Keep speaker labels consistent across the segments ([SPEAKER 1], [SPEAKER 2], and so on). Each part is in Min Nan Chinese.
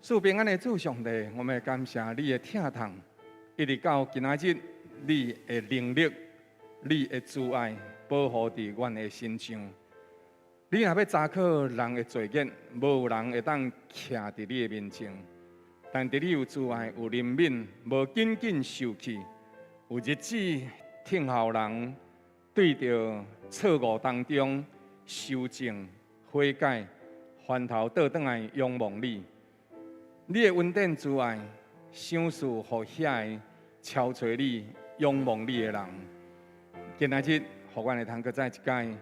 [SPEAKER 1] 賜平安的主上帝，我們感謝你的疼痛，一直到今仔日，你的能力、你的慈愛保護佇阮的身上。你若欲查考人的罪孽，無人會當徛佇你的面前。但佇你有慈愛、有憐憫，無緊緊受氣，有日子聽候人對著錯誤當中修正、悔改，翻頭倒轉來仰望你。你的恩典慈愛，賞賜予遐個朝揣你、仰望你的人。今仔日，予阮會通閣再一擺，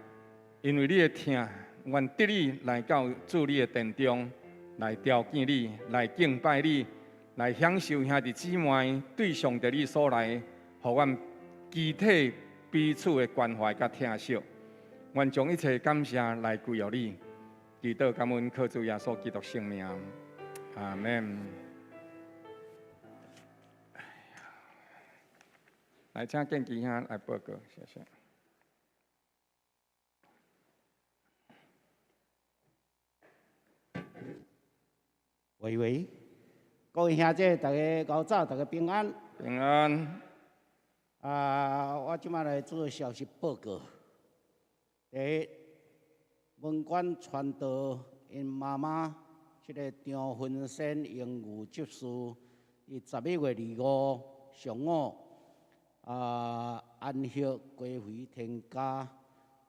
[SPEAKER 1] 因為你的疼，阮得以來到主你的殿中，來朝見你，來敬拜你，來享受兄弟姊妹對上帝你所來，予阮肢體彼此的關懷佮疼惜。阮將一切感謝來歸予你，祈禱感恩靠主耶穌基督聖名，阿門。哎呀，來，請建基兄來報告，謝謝。
[SPEAKER 2] 喂喂，各位兄姐，大家𠢕早，大家平安。
[SPEAKER 1] 平安。
[SPEAKER 2] 啊，我這擺來做消息報告。第一，文官傳道𪜶媽媽，這个張芬仙榮譽執事，佇11月25上午，啊，安息歸回天家，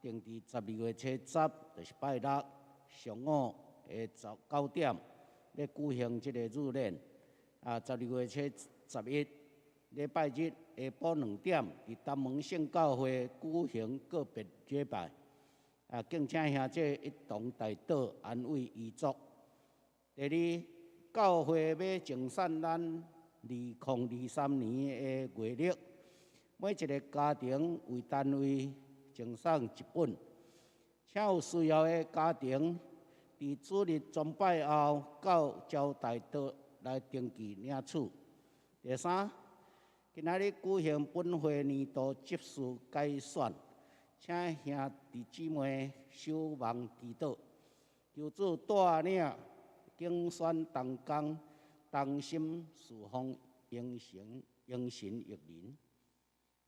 [SPEAKER 2] 定佇12月初10，就是拜六上午的9點，咧舉行這个入殮。啊，12月初11，禮拜日下晡2點，佇東門聖教會舉行告別禮拜。啊，敬請兄姐一同代禱安慰遺族。第二，教會欲贈送咱2023年的月曆，每一个家庭為單位贈送一本，請有需要的家庭，佇主日崇拜後到招待桌來登記領取。第三，今仔日舉行本會年度執事改選，請兄弟姊妹守望祈禱，求主帶領競選同工同心侍奉，榮神榮神益人。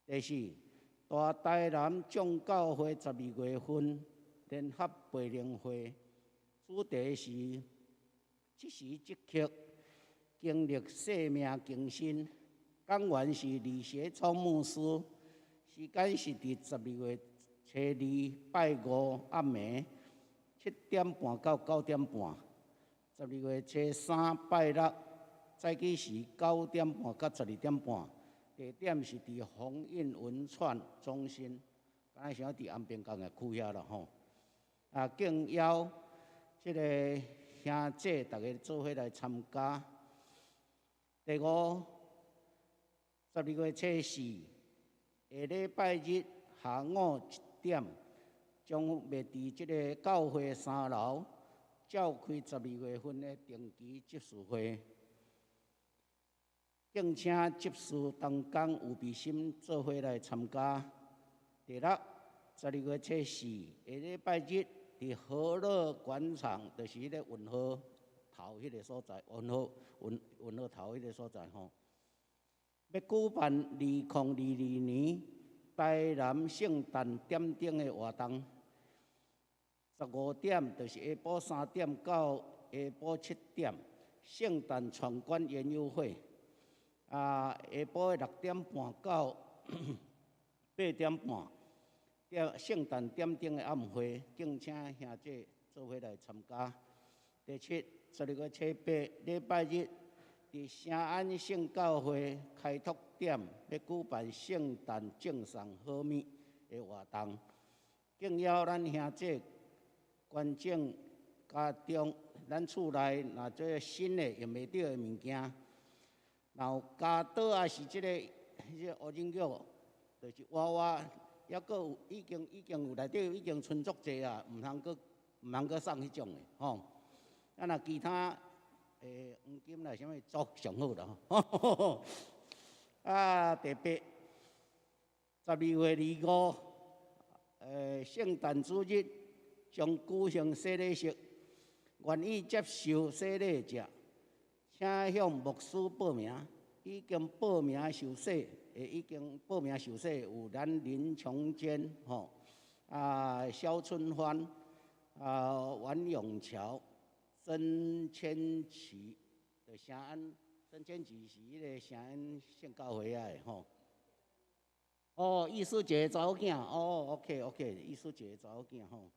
[SPEAKER 2] 第四，大台南眾教會12月份聯合培靈會，主題是這時這刻經歷生命更新。講員是李學聰牧師，時間是佇12月初2拜五暗暝7點半到9點半，12月初3拜六早起時9點半到12點半，地點是佇鴻運文創中心，敢若像佇安平工業區遐啦吼。啊，敬邀這个兄姐逐家做伙來參加。第五，12月初4，下禮拜日下午1點，將欲佇這个教會三樓召開12月份的定期執事會，敬請執事同工有備心做伙來參加。第六，12月初4，下禮拜日佇和樂廣場，就是彼个運河頭彼个所在，運河運運河頭彼个所在吼，欲舉辦2022年台南聖誕點燈的活動。15點，就是下晡3點到下晡7點，聖誕闖關園遊會。啊，下晡的6點半到8點半，點聖誕點燈的暗會，敬請兄姐做伙來參加。第七，12月初8，禮拜日，佇聖安聖教會開拓點欲舉辦聖誕贈送好物的活動，敬邀咱兄姐捐贈家中咱厝內若這新的用袂著的物件，若有鉸刀抑是這个彼个烏人腳，就是娃娃，抑閣有已經已經有內底已經賰足濟啊，毋通閣送彼種的吼。啊，若其他黃金啦，啥物足上好啦吼。啊，第八，12月25，聖誕主日將舉行洗禮式，願意接受洗禮者，請向牧師報名。已經報名受洗，已經報名受洗有咱林瓊堅吼，啊蕭春歡，啊王永橋，曾千琪，就承安，曾千琪是彼个承安聖教會仔的吼。哦，意思一个查某囝，哦，OK OK，意思一個查某囝吼。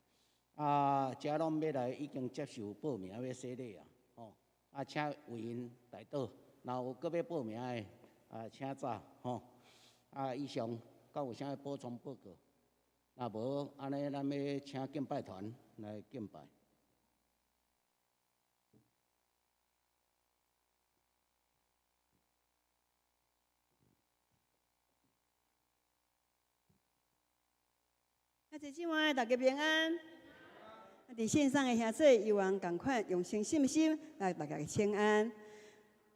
[SPEAKER 2] 啊，遮攏欲來已經接受報名欲洗禮啊，吼。啊，請為𪜶代禱，若有閣欲報名的，啊，請早吼。啊，以上，敢有啥補充報告？若無，按呢，咱欲請敬拜團來敬拜。
[SPEAKER 3] 啊，弟姊妹，大家平安。啊，佇線上的兄弟有人仝款用誠信心來大家請安。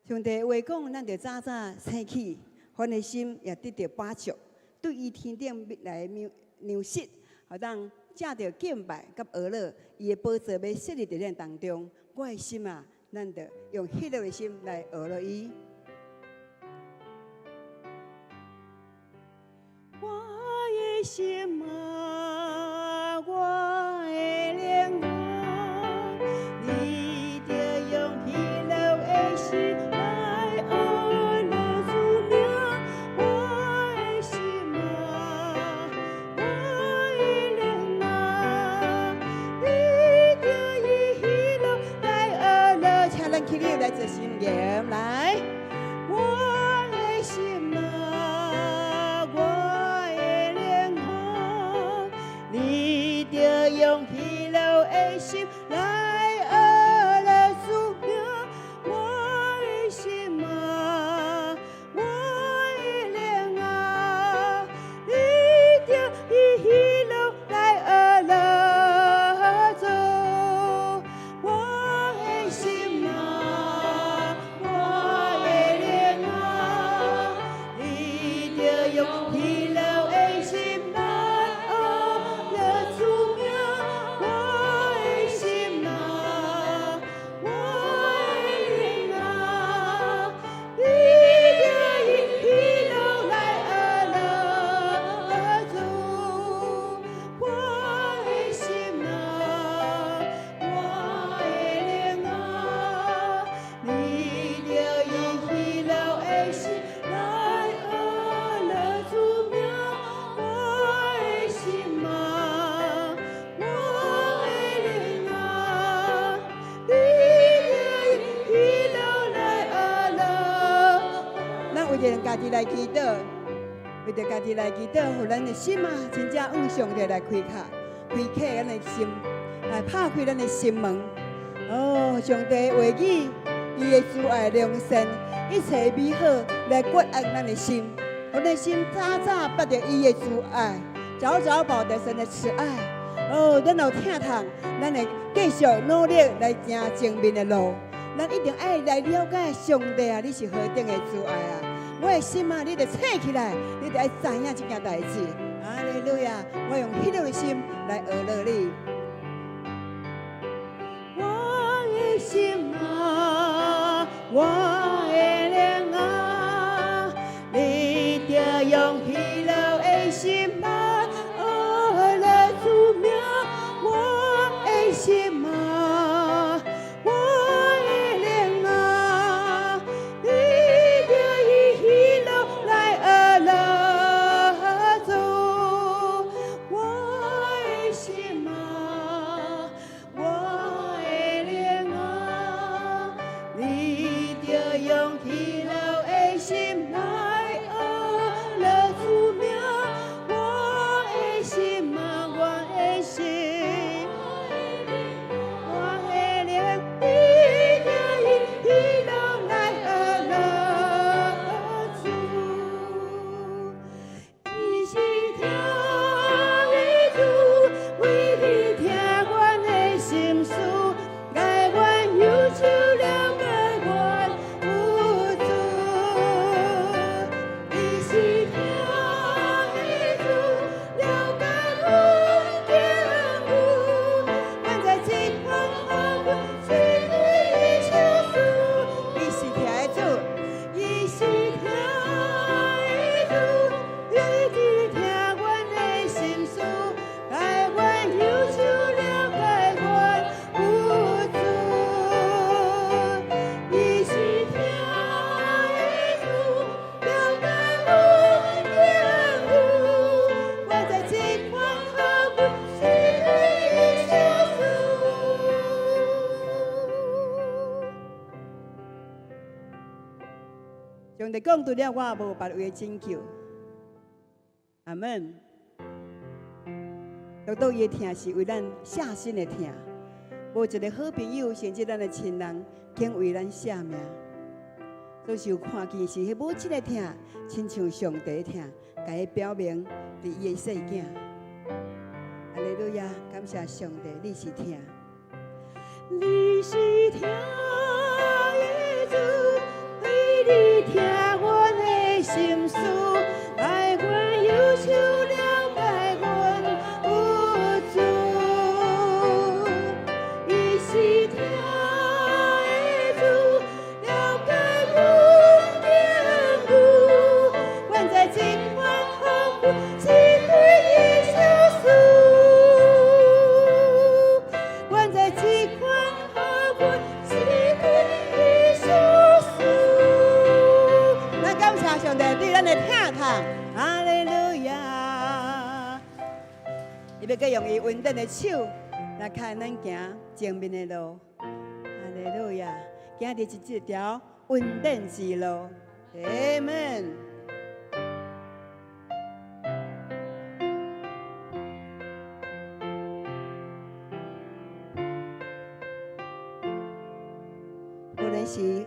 [SPEAKER 3] 上帝話講，咱著早早醒起，阮的心也得著飽足，對伊天頂來的糧食，予當藉著敬拜佮呵咾，伊的寶座欲設立佇咱當中。我的心啊，咱著用喜樂的心來呵咾伊。我的心啊，我的靈啊，你著用喜樂的心來呵咾主名。我的心啊，我的靈啊，你著以喜樂來呵咾。請咱起立來做心言來。我的心啊，我的靈啊，你著用喜樂的心來呵咾主名。我的心啊，我的靈啊，你著以喜樂來呵咾主。我的心啊，我的靈啊，你著用喜樂的心來呵咾主名。我的心啊，我的靈啊，你著以喜樂來呵咾主。我的心啊，我的靈啊，你著以喜樂的心來呵咾主名。我的心啊，我的靈啊，你著以喜樂來呵咾。咱為著家己來祈禱，為著家己來祈禱，予咱的心啊，真正向上帝來開啟，開啟咱的心，來拍開咱的心門。哦，上帝話語，伊的慈愛良善，一切美好來割按咱的心，予咱的心早早捌著伊的慈愛，早早飽得神的慈愛。哦，咱有疼痛，咱會繼續努力來行前面的路。咱一定愛來了解上帝啊，你是何等的慈愛啊！我的心啊，你著醒起來，你著愛知影這件代誌。哈利路亞！我用喜樂的心來呵咾你。我的心啊，我的靈啊，你著用喜樂的心來呵咾主名。我的心啊，我的靈啊，你著以喜樂來呵咾主。我的心啊，我的靈啊，你著用喜樂的心來呵咾主名。我的心啊，我的心，我的靈，你著以喜樂來呵咾主。伊是疼的主，為彼聽阮的心事，共阮憂愁了解阮無助。
[SPEAKER 4] 上帝講，除了我，無別位的拯救。阿門。獨獨伊的疼是為咱捨身的疼，無一个好朋友，甚至咱的親人，肯為咱捨命。總是有看見是彼母親的疼，親像上帝的疼，共伊表明佇伊的細囝。哈利路亞，感謝上帝，你是疼，
[SPEAKER 3] 你是疼的主，為你疼阮的心事，愛阮憂愁了解阮不足。伊是疼的主，了解阮境遇，阮知這款幸福是對伊相思。阮知這款幸福是對伊相思。
[SPEAKER 4] 咱感謝上帝對咱的疼痛，哈利路亞！伊欲閣用伊恩典的手來牽咱行前面的路，哈利路亞！行佇這條恩典之路，阿門。無論是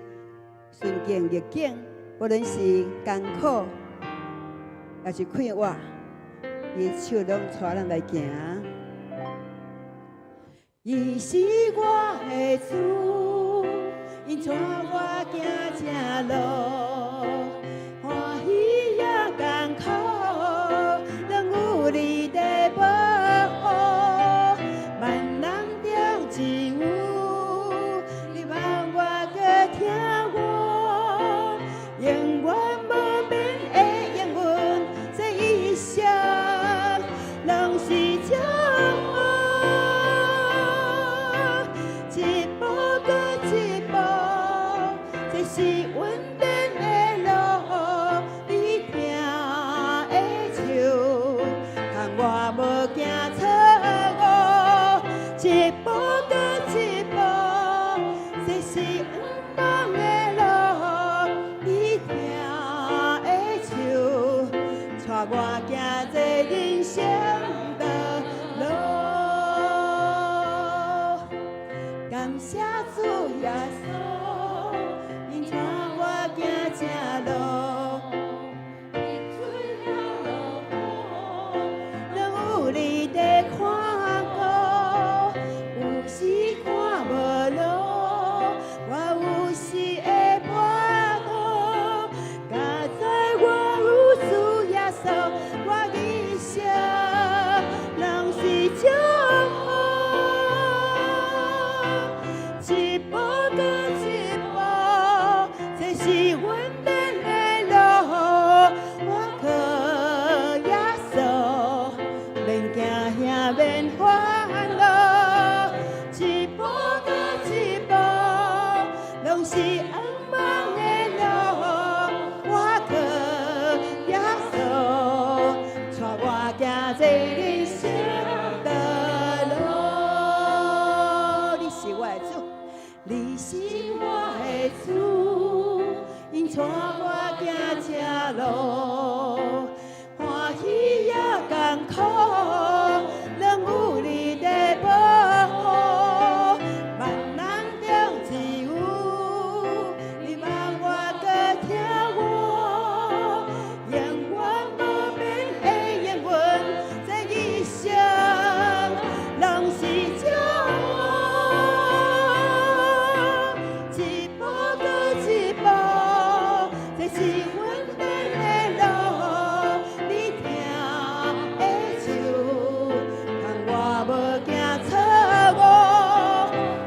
[SPEAKER 4] 順境逆境，無論是艱苦，抑是快活，伊的手攏帶咱來行。
[SPEAKER 3] 伊是我的主，𪜶帶我行這路，歡喜也艱苦，攏有你的保護。萬難中只有你幫我閣疼我，永遠無變的應允，這一生攏是祝福。一步閣一步，這是恩典的路，你疼的手，牽我無驚錯誤。一步閣一步，這是向望的路，你疼的手，帶我行這人生道路。感謝主耶穌，𪜶帶我行這路，日出也落雨，攏有你在看顧。有時看無路，我有時會跋倒，佳哉我有主耶穌，我一生攏是祝福。一步閣一步，這是恩典的路，我靠耶穌，免驚嚇，免煩惱。一步閣一步，攏是向望的路，我靠耶穌，帶我行這人生道路。
[SPEAKER 4] 你是我的主，
[SPEAKER 3] 你是我的主，𪜶帶我行這路，歡喜也艱苦，攏有你的保護。萬難中只有你幫我閣疼我，永遠無變的應允，這一生攏是祝福。一步閣一步，這是恩典的路，你疼的手，牽我無驚錯誤。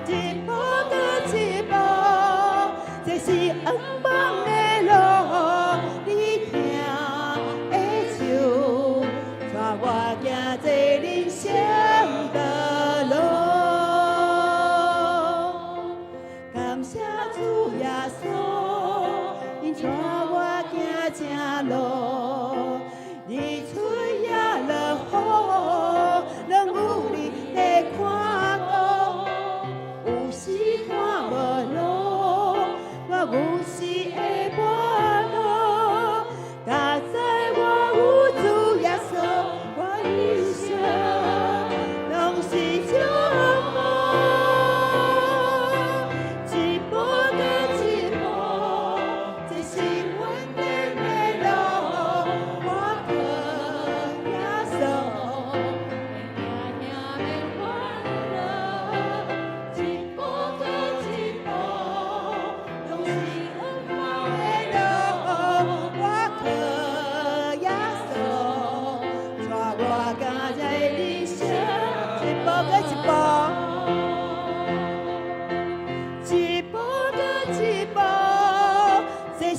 [SPEAKER 3] 一步閣一步，這是向望的路，你疼的手，帶我行這人生道路。感謝主耶穌，𪜶帶我行這路，日出也落雨，攏有你在看顧。有時看無路，我有時會跋倒，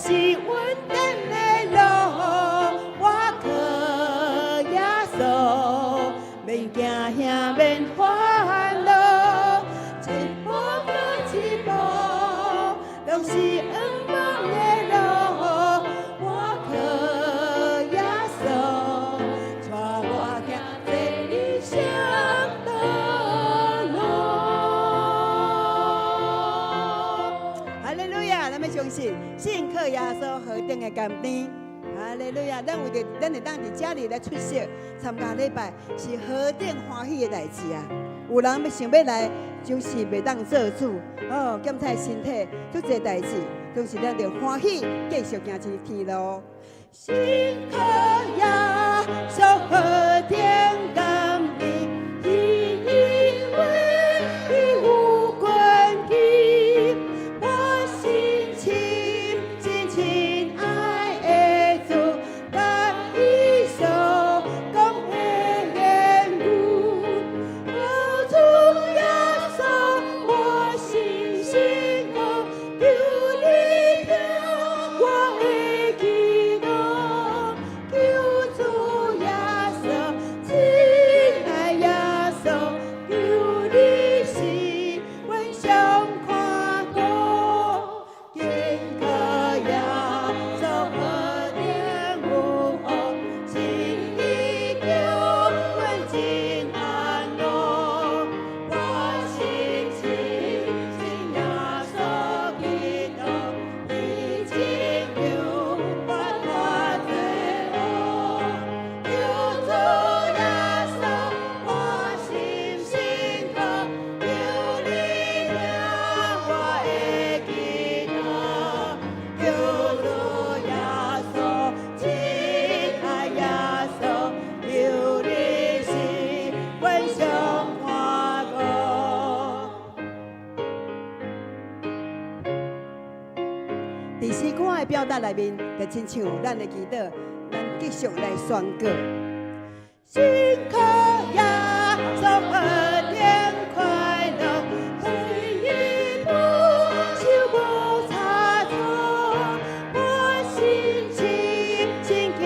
[SPEAKER 3] 是穩定的路，我靠耶穌，免驚嚇，免煩惱，一步閣一步，攏是向望的路，我靠耶穌，帶我行這人生道路。
[SPEAKER 4] 哈利路亞！咱欲相信，信靠耶穌何等的甘甜。哈利路亞！咱為著咱會當佇遮裡來出席參加禮拜，是何等歡喜的代誌啊！有人欲想欲來，就是袂當做主哦，檢查身體，足濟代誌，總是咱著歡喜，繼續行這天路。
[SPEAKER 3] 信靠耶穌何等甘甜，因為伊有根基，我心深真親愛的主，佮伊所講的言語，求主耶穌，我心信靠，求你聽我的祈禱，求主耶穌，親愛耶穌，求你是阮上看顧，緊靠耶穌何等有福，信伊叫阮真安樂，我心深信耶穌基督，伊拯救我脫罪惡。求主耶穌，我心信靠，求你聽我的祈禱，求主耶穌，親愛耶穌，求你是阮上看顧。
[SPEAKER 4] 佇詩歌的表達內面，就親像咱的祈禱，咱繼續來宣告。
[SPEAKER 3] 信靠耶穌何等快樂，每一步就無差錯。我心深信求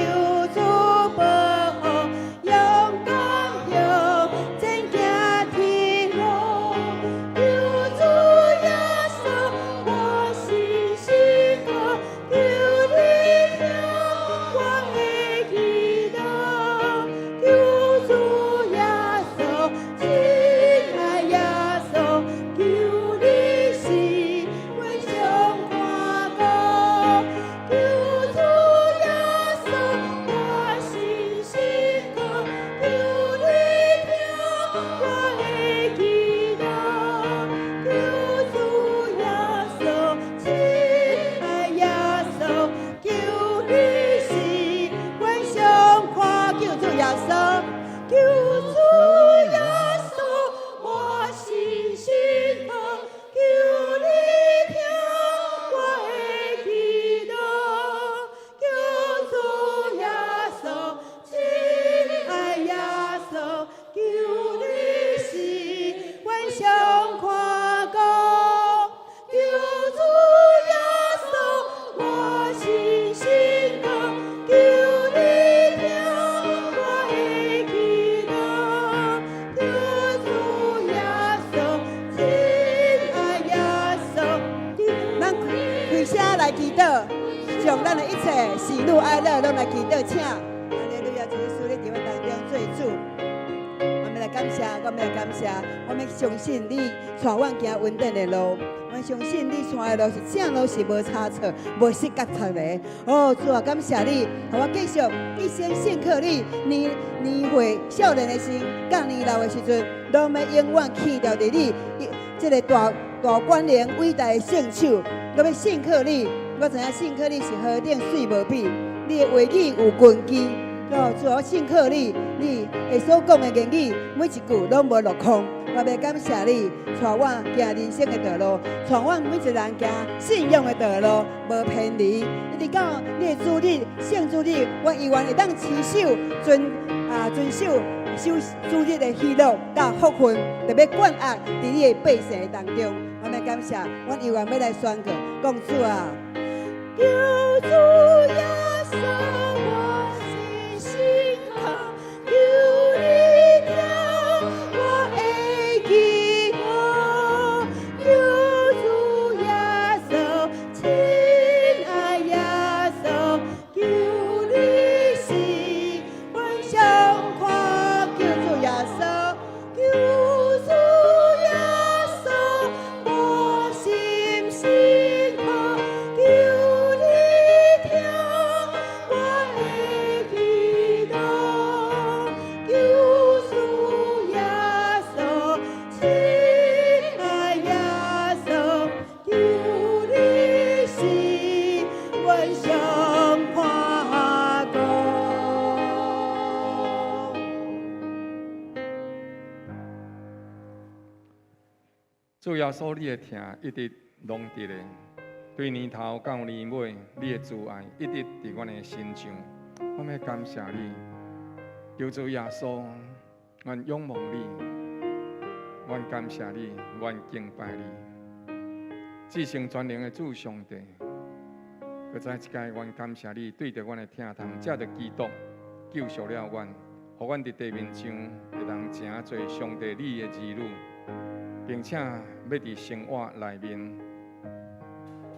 [SPEAKER 3] 主保護，勇敢向前行天路。求主耶穌，我心信靠，求你聽我的祈禱。求主耶穌，親愛耶穌，求你是阮上看顧。求主耶穌，我心信靠，求你聽我的祈禱。求主耶穌，親愛耶穌，求你是阮上看，
[SPEAKER 4] 求主耶穌，
[SPEAKER 3] 求主耶穌，我心信靠，求你聽我的祈禱。求主耶穌，親愛耶穌，求你是阮上看顧。求主耶穌，我心信靠，求你聽我的祈禱。求主耶穌，親愛耶穌，
[SPEAKER 4] 咱開聲來祈禱，將咱的一切喜怒哀樂攏來祈禱，請。哈利路亞，主耶穌，你佇阮當中做主。我們來感謝，我們來感謝，我們相信你帶阮行穩定的路，我相信你帶的路是正路，是無差錯、無失角錯的。哦，主啊，感謝你，予我繼續一生信靠你，年年歲少年的時，到年老的時陣，攏欲永遠牽牢佇你這个大大權能偉大的聖手，我欲信靠你。我知影信靠你是何等媠無比，你的話語有根基。哦，主啊，我信靠你，你的所講的言語每一句攏無落空。我欲感謝你，帶我行人生的道路，帶阮每一個人行信仰的道路，無偏離。一直到你的主日、聖主日，我猶原會當持守遵啊遵守守主日的喜樂佮福分，特別灌壓佇你的百姓當中。我欲感謝，阮猶原欲來宣告，講主啊，
[SPEAKER 3] 求主耶穌，我心心靠，求你聽我的祈禱，求主耶穌，親愛耶穌，求你是阮上看，求主耶穌，求主耶穌，我心心靠，求你聽我的祈禱，求主耶穌，親愛耶穌，求你是阮上看顧。
[SPEAKER 1] 主耶穌，你的疼一直攏佇咧，對年頭到年尾，你的慈愛一直佇阮的身上。我欲感謝你，求主耶穌，阮仰望你，阮感謝你，阮敬拜你，至聖全能的主上帝。閣再一擺，阮感謝你，對著阮的疼痛，藉著基督救贖了阮，予阮佇地面上會當成做上帝你的兒女。並且欲佇生活內面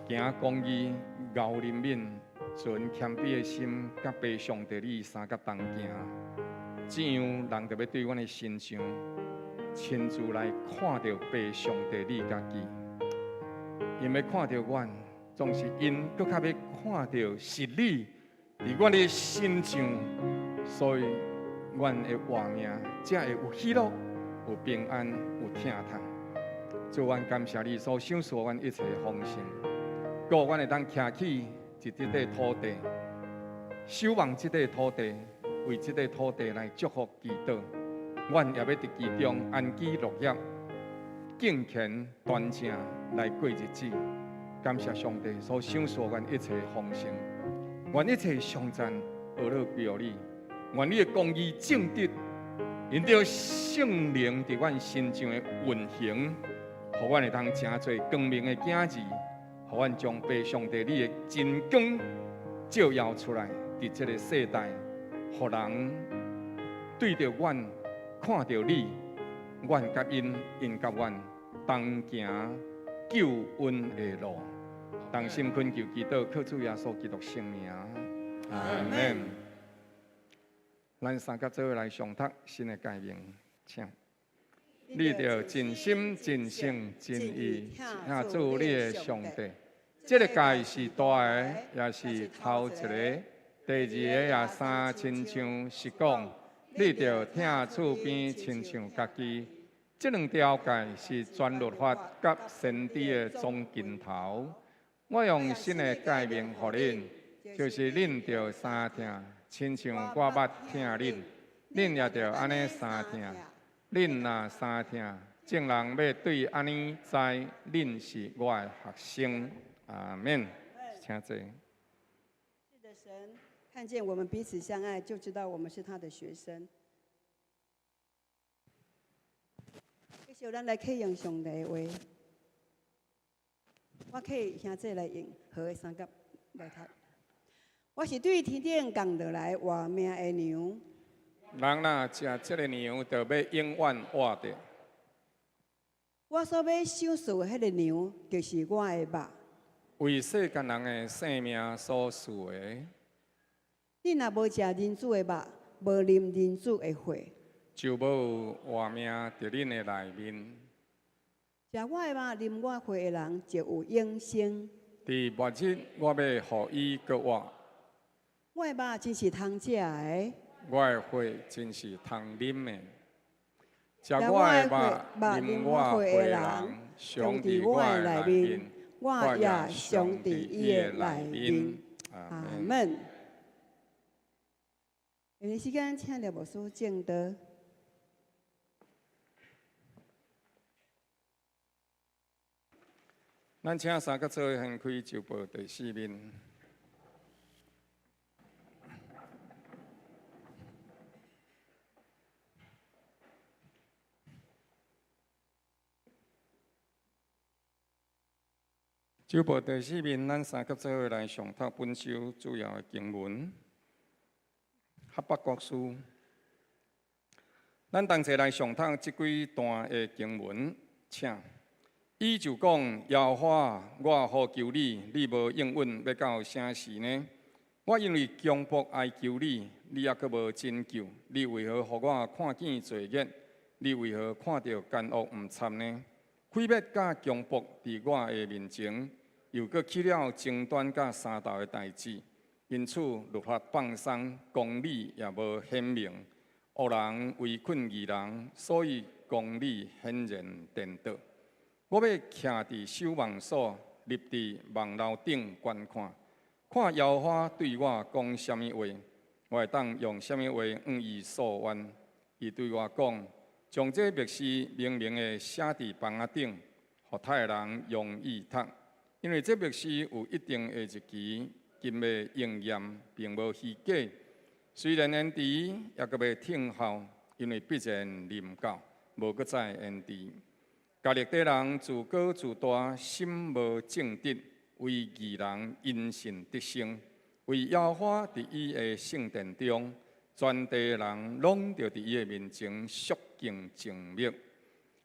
[SPEAKER 1] 行公義、熬憐憫、存謙卑的心，佮父上帝你相佮同行。這樣，人就欲對阮的身上親自來看著父上帝你家己。𪜶欲看著阮，總是𪜶閣較欲看著是你佇阮的身上，所以阮的活命才會有喜樂、有平安、有疼痛。主，阮感謝你所賞賜阮一切豐盛，閣阮會當徛起佇這塊土地，守望這塊土地，為這塊土地來祝福祈禱。阮也欲佇其中安居樂業，敬虔端正來過日子。感謝上帝所賞賜阮一切豐盛，願一切頌讚呵咾歸予你，願你的公義正直，因著聖靈佇阮身上的運行，予阮會當成做光明的囝兒，予阮將父上帝你的真光照耀出來，佇這个世代，予人對著阮看著你，阮佮𪜶，𪜶佮阮同行救恩的路。同心懇求祈禱，靠主耶穌基督聖名，阿門。咱三個做伙來誦讀新的誡命，請。你著盡心、盡性、盡意疼主你的上帝。這个誡是大的，也是頭一个。第二个也相親像是講，你著疼厝邊親像家己。這兩條誡是全律法佮先知的總根頭。我用新的誡命予恁，就是恁著相疼，親像我捌疼恁，恁也著按呢相疼。恁若相疼，眾人欲對按呢知恁是我的學生。阿門。請坐。
[SPEAKER 4] 是的，神看見我們彼此相愛，就知道我們是他的學生。繼續，咱來啟用上帝的話。我替兄弟來用和的三甲來讀。我是對天頂降落來活命的糧。
[SPEAKER 1] 人若食這个糧，就欲永遠活著。
[SPEAKER 4] 我所欲賞賜的彼个糧，就是我的肉。
[SPEAKER 1] 為世間人的性命所賜的。
[SPEAKER 4] 恁若無食人子的肉，無啉人子的血，
[SPEAKER 1] 就無活命佇恁的內面。
[SPEAKER 4] 食我的肉、啉我血的人，就有永生。
[SPEAKER 1] 佇末日，我欲予伊閣活。
[SPEAKER 4] 我的肉真是通食的。
[SPEAKER 1] 我的血真是通啉的。食我的肉、啉我血的人，常佇我的內面，
[SPEAKER 4] 我也常佇伊的內面。阿門。下面時間，請廖牧師證道。
[SPEAKER 1] 咱請三個做伙掀開周報第四面。周報第四面，咱三級做伙來上讀本周主要的經文，哈巴谷書。咱同齊來上讀這幾段的經文，請。伊就講：耶和華，我呼求你，你無應允，欲到啥時呢？我因為強迫哀求你，你猶閣無拯救。你為何予我看見罪孽？你為何看著奸惡毋插呢？毀滅佮強暴佇我的面前，又閣起了爭端佮相鬥的代誌。因此律法放鬆，公理也無顯明。惡人圍困義人，所以公理顯然顛倒。我欲徛佇守望所，立佇望樓頂觀看，看耶和華對我講啥物話，我會當用啥物話向伊訴冤。伊對我講：將這默示明明的寫佇枋仔頂，予讀的人容易讀。因為這默示有一定的日期，今欲應驗，並無虛假。雖然延遲，猶閣欲聽候，因為必然臨到，無閣再延遲。加勒底人自高自大，心無正直，惟義人因信得生。惟耶和華佇伊的聖殿中，全地人攏著佇伊的面前肅敬靜默。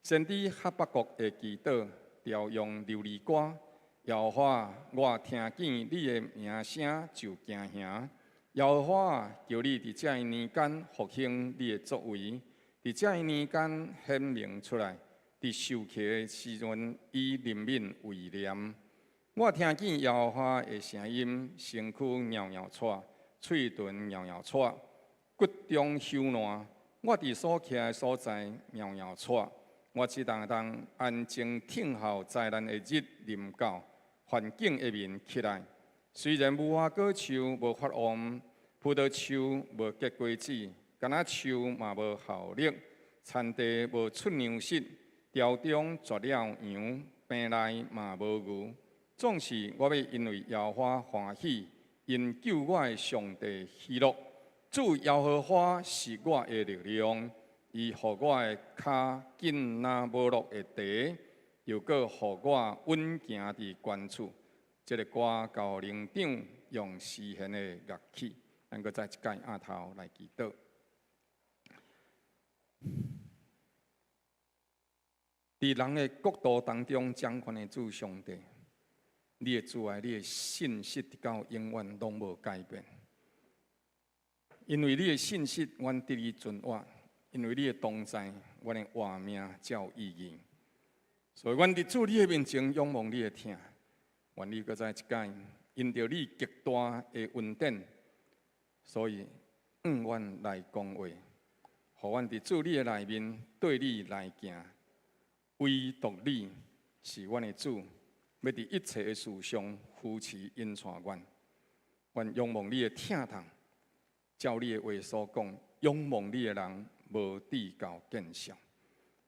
[SPEAKER 1] 先知哈巴谷的祈禱，調用流離歌。耶和華，我聽見你的名聲就驚嚇。耶和華，求你佇這年間復興你的作為，佇這年間顯明出來，佇受氣的時陣以憐憫為念。我聽見耶和華的聲音，身軀搖搖掣，喙唇搖搖掣，骨中朽爛。我佇所徛的所在搖搖掣，我只當當安靜聽候災難的日臨到，犯境的民起來。雖然無花果樹無發旺，葡萄樹無結果子，橄欖樹嘛無效力，田地無出糧食，牢中絕了羊，棚內嘛無牛。總是我欲因為耶和華歡喜，因救我的上帝喜樂。主耶和華是我的力量，伊予我的跤緊若無落的地，又閣予我穩行佇懸處。這个歌交予伶長用絲弦的樂器，咱閣再一擺按頭來祈禱。佇人的國度當中掌權的主上帝，你的慈愛、你的信實，直到永遠攏無改變。因為你的信實，阮得以存活；因為你的同在，阮的活命才有意義。所以，阮佇主你的面前仰望你的疼。願你閣再一擺，因著你極大的恩典，所以向阮來講話，予阮佇主你的內面對你來行。唯獨你是阮的主，欲佇一切的事上扶持引帶阮。阮仰望你的疼痛，照你的話所講，仰望你的人無至到見笑。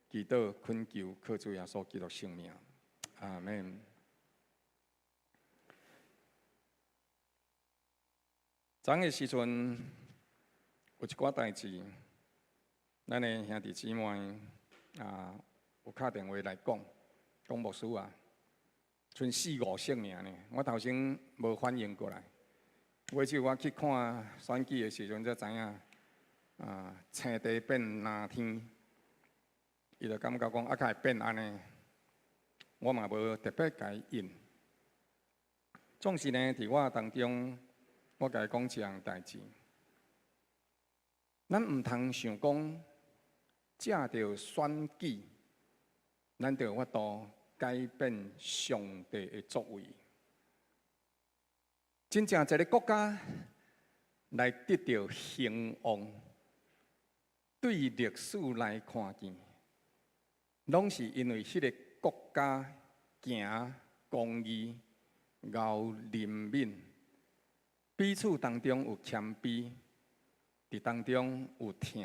[SPEAKER 1] 祈禱懇求，靠主耶穌基督聖名，阿們。昨昏的時陣有一寡代誌，咱的兄弟姊妹啊，有敲電話來講，講牧師啊，賰四五色爾呢，我頭先無反應過來。尾仔我去看選舉的時陣，才知影啊，青地變藍天，伊就感覺講啊，敢會變按呢？我嘛無特別共伊應。總是呢，佇我當中。我共伊講一項代誌，咱毋通想講藉著選舉，咱就有法度改變上帝的作為。真正一个國家來得著興旺，對歷史來看見，攏是因為彼个國家行公義、熬憐憫。彼此當中有謙卑，佇當中有疼，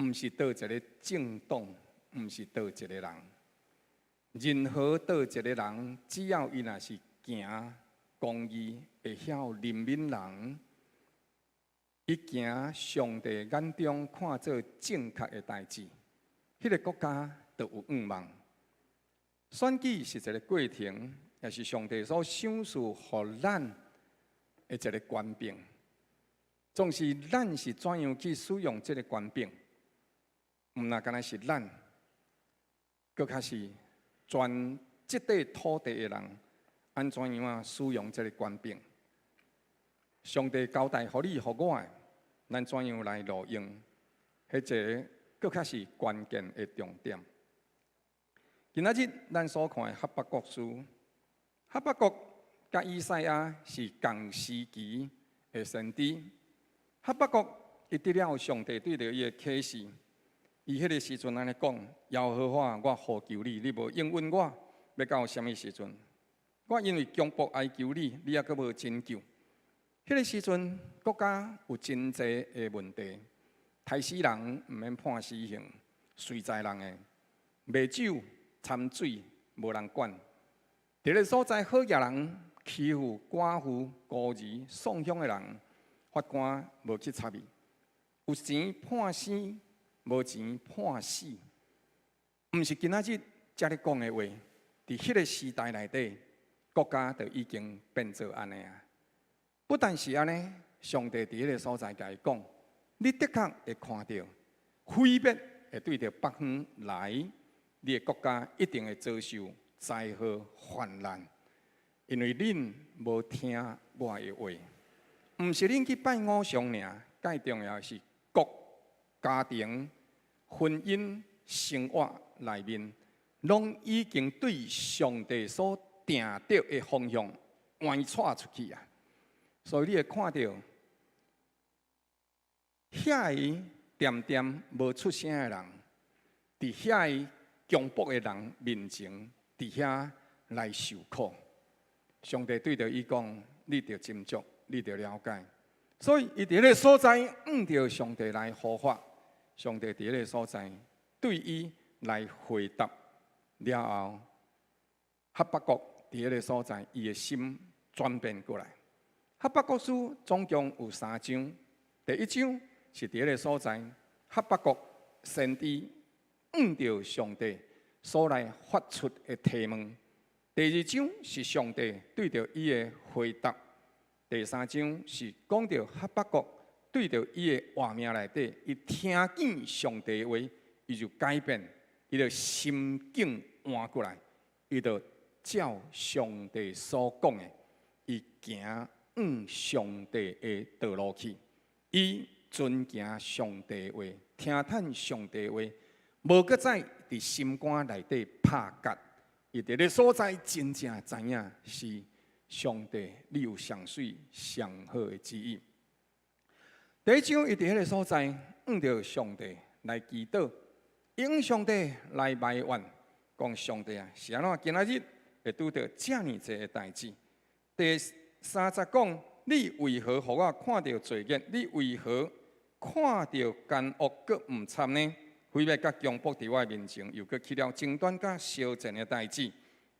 [SPEAKER 1] 毋是佗一个政黨，毋是佗一个人。任何佗一个人，只要伊若是行公義，會曉憐憫人，伊行上帝眼中看做正確的代誌，彼个國家就有向望。選舉是一个過程，也是上帝所賞賜予咱的一个權柄。總是咱是怎樣去使用這个權柄，毋但干焦是咱，閣較是全這塊土地的人，按怎樣仔使用這个權柄？上帝交代予你、予我的，咱怎樣來路用？彼一个閣較是關鍵的重點。今仔日咱所看的哈巴谷書，哈巴谷佮以賽亞是仝時期的先知。哈巴谷伊得了上帝對著伊的啟示，伊彼个時陣按呢講：耶和華，我呼求你，你無應允我，欲到啥物時陣？我因為強暴哀求你，你猶閣無拯救。彼个時陣，國家有真濟的問題，刣死人毋免判死刑，隨在人的賣酒摻水無人管。佇个所在，好額人欺負寡婦孤兒送鄉的人，法官無去插伊。有錢判生，無錢判死。毋是今仔日才咧講的話，佇彼个時代內底，國家就已經變做按呢啊。不但是按呢，上帝佇彼个所在共伊講，你的確會看著毀滅會對著北方來，你的國家一定會遭受災禍患難，因為恁無聽我的話。毋是恁去拜偶像爾，蓋重要是國家庭、婚姻、生活內面，攏已經對上帝所定著的方向歪趖出去啊！所以你會看著，遐个恬恬無出聲的人，佇遐个強暴的人面前，佇遐來受苦。上帝對著伊講：你著斟酌，你著了解。所以伊佇彼个所在，向著上帝來呼喊。上帝佇彼个所在對伊來回答了後，哈巴谷佇彼个所在，伊的心轉變過來。哈巴谷書總共有三章，第一章是佇彼个所在，哈巴谷先知向著上帝所來發出的提問。第二章是上帝對著伊的回答。第三章是講著哈巴谷對著伊的活命內底，伊聽見上帝的話，伊就改變，伊就心境換過來，伊就照上帝所講的，伊行向上帝的道路去，伊遵行上帝的話，聽趁上帝的話，無閣再佇心肝內底拍結，伊佇咧所在真正知影是上帝，你有上媠上好的旨意。第一章，伊佇彼个所在，向著上帝來祈禱，向上帝來埋怨，講上帝啊，是按怎今仔日會拄著遮爾濟的代誌？第三節講，你為何予我看著罪孽？你為何看著奸惡閣毋插呢？毀滅佮強暴佇我面前，又閣起了爭端佮相戰的代誌。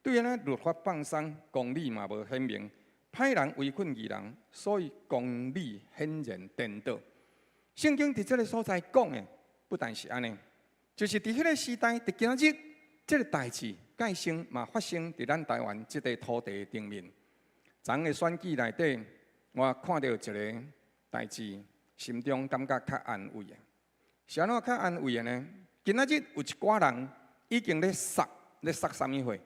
[SPEAKER 1] 對按呢律法放鬆，公理嘛無顯明，歹人圍困義人，所以公理顯然顛倒。聖經佇這个所在講的，不但是按呢，就是佇彼个時代，佇今仔日，這个代誌蓋生嘛發生佇咱台灣這塊土地頂面。昨昏的選舉內底，我看著一个代誌，心中感覺較安慰的。是按怎較安慰的呢？今仔日有一寡人已經咧捒，咧捒啥物貨？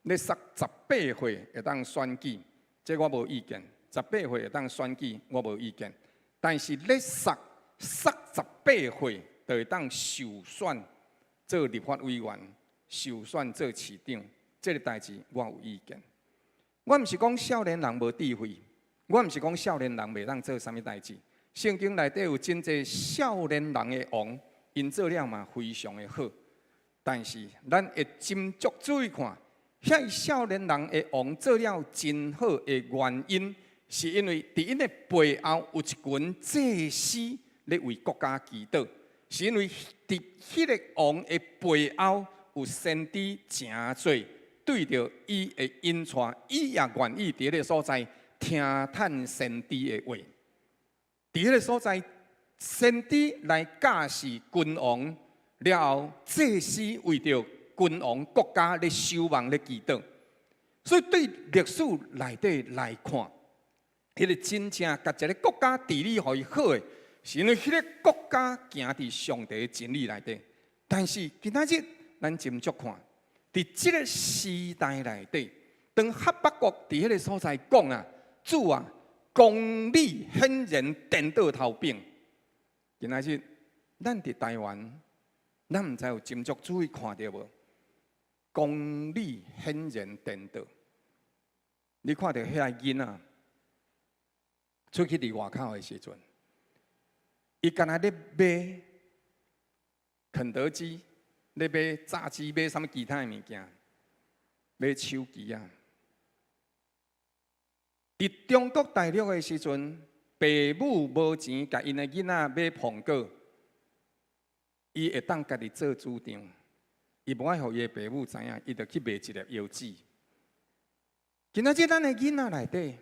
[SPEAKER 1] 咧捒18歲會當選舉，這我無意見。十八歲會當選舉，我無意見。但是咧捒捒十八歲就會當受選做立法委員，受選做市長，這个代誌我有意見。我毋是講少年人無智慧，我毋是講少年人袂當做啥物代誌。聖經內底有真濟少年人的王，𪜶做了嘛非常的好。但是咱會斟酌注意看，遐少年人的王做了真好的原因，是因為佇𪜶的背後有一群祭司咧為國家祈禱，是因為佇彼个王的背後有先知誠濟對著伊的引帶，伊也願意佇彼个所在聽趁先知的話。佇彼个所在，先知來教示君王了後，祭司為著君王國家咧守望咧祈禱。所以對歷史內底來看，彼個真正共一個國家治理予伊好的，是因為彼個國家行佇上帝的真理內底。但是今仔日咱斟酌看，佇這個時代內底，當哈巴谷佇彼個所在講啊，主啊，公理顯然顛倒頭反。今仔日咱佇台灣，咱毋知有斟酌注意看著無？公理顯然顛倒。你看著遐囡仔出去佇外口的時陣，伊敢若咧買肯德基，咧買炸雞，買啥物其他的物件，買手機啊。佇中國大陸的時陣，爸母無錢共𪜶的囡仔買蘋果，伊會當家己做主張，伊無愛予伊的爸母知影，伊就去賣一粒藥紙。今仔日咱的囡仔內底，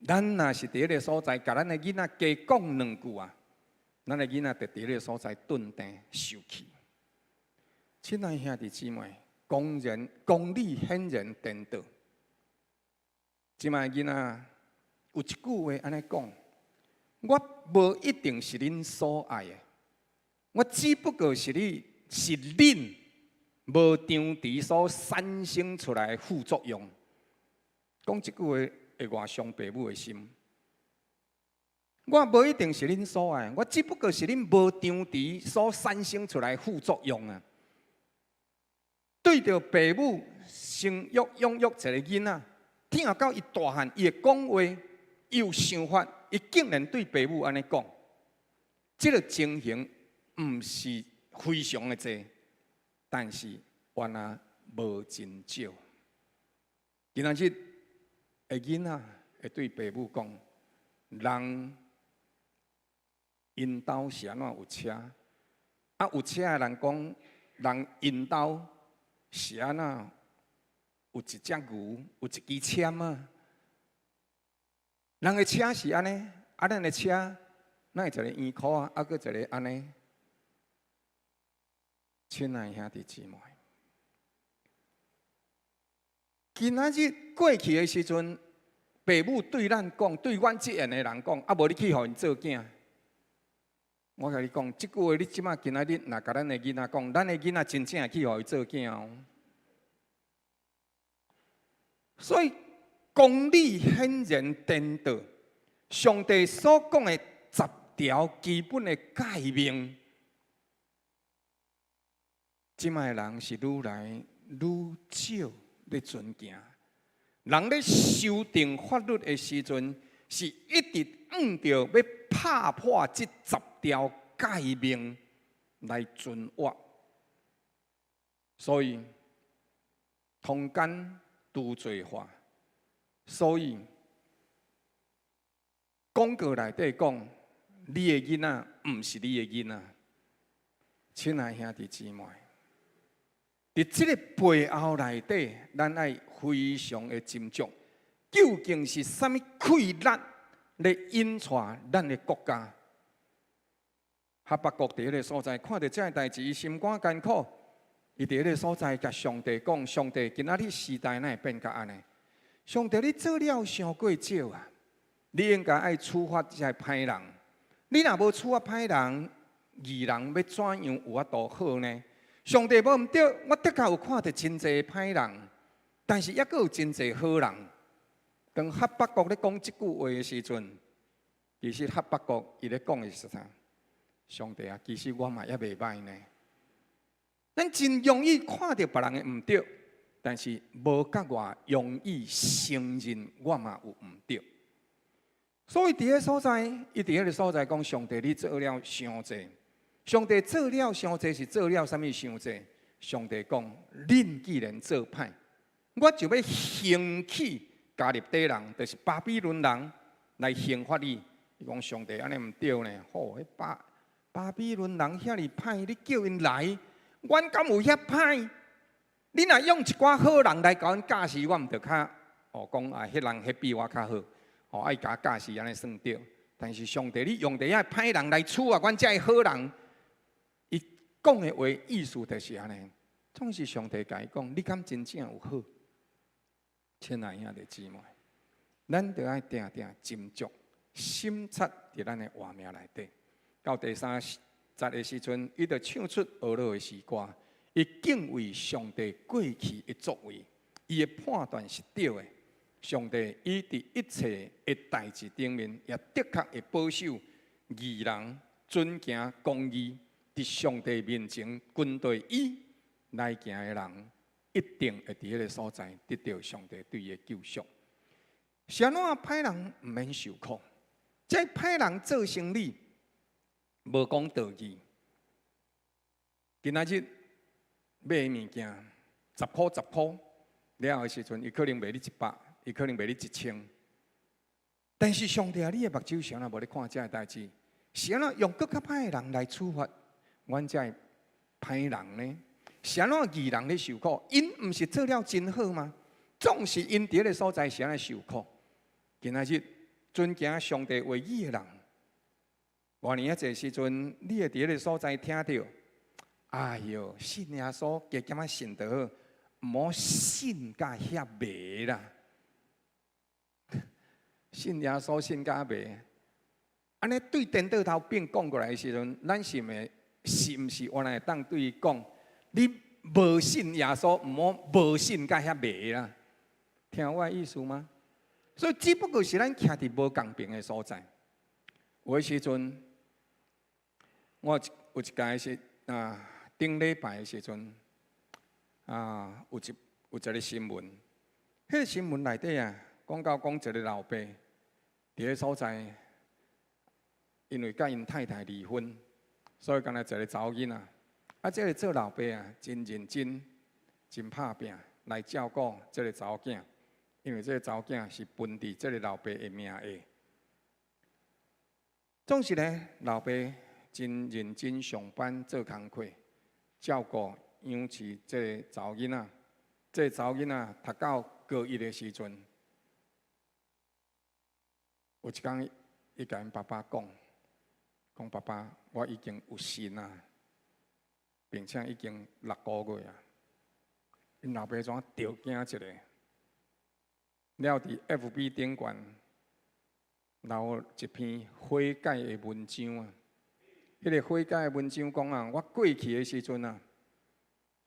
[SPEAKER 1] 咱若是佇彼个所在，共咱的囡仔加講兩句啊，咱的囡仔就佇彼个所在頓定受氣。親愛兄弟姊妹，公然公理顯然顛倒。這擺囡仔有一句話按呢講：我無一定是恁所愛的，我只不過是你是恁無張持所產生出來的副作用。講這句話會偌傷爸母的心。我無一定是恁所愛，我只不過是恁無張持所產生出來的副作用啊。對著爸母生育養育一個囡仔，疼到伊大漢，伊會講話，伊有想法，伊竟然對爸母按呢講，這個情形毋是非常的濟，但是原來無真少。今仔日的囡仔會對爸母講，人𪜶兜是按怎有車？啊，有車的人講，人𪜶兜是按怎有一隻牛，有一支籤啊？人的車是按呢，啊，咱的車哪會一個圓箍啊，啊，閣一個按呢？親愛兄弟姊妹，今仔日過去的時陣，爸母對咱講，對阮這樣的人講，啊，無你去予𪜶做囝。我共你講，這句話你這擺今仔日若共咱的囡仔講，咱的囡仔真正會去予伊做囝哦。所以公理顯然顛倒，上帝所講的十條基本的誡命，這擺的人是愈來愈少咧遵行。人咧修訂法律的時陣，是一直向著欲拍破這十條誡命來存活。所以通姦除罪化，所以廣告內底講，你的囡仔毋是你的囡仔。親愛兄弟姊妹，佇這个背後內底，咱愛非常的斟酌，究竟是啥物氣力咧引帶咱的國家？哈巴谷佇彼个所在，看著這个代誌，伊心肝艱苦。伊佇彼个所在，共上帝講：上帝，今仔日時代哪會變甲按呢？上帝，你做了傷過少啊！你應該愛處罰這些歹人。你若無處罰歹人，義人欲怎樣有法度好呢？上帝無毋對，我的確有看著真濟歹人，但是猶閣有真濟好人。當哈巴谷咧講這句話的時陣，其實哈巴谷伊咧講的是啥？上帝啊，其實我嘛猶袂䆀呢。咱真容易看著別人的毋對，但是無佮偌容易承認我嘛有毋對。所以佇彼所在，伊佇彼个所在講：上帝，你做了傷濟。上帝做了傷濟是做了啥物傷濟？上帝講：恁既然做歹，我就欲興起迦勒底人，就是巴比倫人來刑罰你。伊講上帝按呢毋對呢？吼，彼巴比倫人遐爾歹，你叫𪜶來，阮敢有遐歹？你若用一寡好人來共阮教示，我毋著較哦講啊，彼人彼比我較好，哦愛共教示按呢算對。但是上帝，你用著遐歹人來處罰阮遮的好人，伊講的話意思就是按呢。總是上帝共伊講，你敢真正有好？親愛兄弟姊妹，咱著愛定定斟酌、審察佇咱的活命內底。到第三節的時陣，伊就唱出呵咾的詩歌。伊敬畏上帝過去的作為，伊的判斷是對的。上帝伊佇一切的代誌頂面，也的確會保守義人遵行公義，佇上帝面前跟隨伊來行的人，一定會佇彼个所在得著上帝對伊的救贖。是按怎歹人毋免受苦？這歹人做生理無講道義。今仔日買物件10箍10箍了的時陣，伊可能賣你100，伊可能賣你1000。但是上帝啊，你的目睭是按怎無咧看這个代誌？是按怎用閣較歹的人來處罰阮這个歹人呢？是按怎義人咧受苦？𪜶毋是做了真好嗎？總是𪜶佇彼个所在是按呢受苦。今仔日遵行上帝話語的人，偌爾仔濟時陣，你會佇彼个所在聽著，哎喲，信耶穌加減仔信就好，毋好信甲遐迷啦。信耶穌信甲迷，按呢對顛倒頭變講過來的時陣，咱是毋是毋是原來會當對伊講，你無信耶穌，毋好無信甲遐迷啦？聽我的意思嗎？所以只不過是咱徛佇無仝爿的所在。有的時陣，我有一屆是啊，頂禮拜的時陣啊，有一個新聞，彼個新聞內底啊，講到講一個老爸佇个所在，因為佮𪜶太太離婚，所以干焦一个查某囡仔。啊，這个做老爸啊，真認真、真拍拚來照顧這个查某囝，因為這个查某囝是分佇這个老爸的名下。總是呢，老爸真認真上班做工課，照顧養飼這个查某囡仔。這个查某囡仔讀到高一的時陣，有一工，伊共𪜶爸爸講，講爸爸，我已經有孕啊，並且已經6個月啊。𪜶老爸怎著驚一下？了佇 FB 頂懸留一篇悔改的文章啊。彼个悔改的文章講啊，我過去的時陣啊，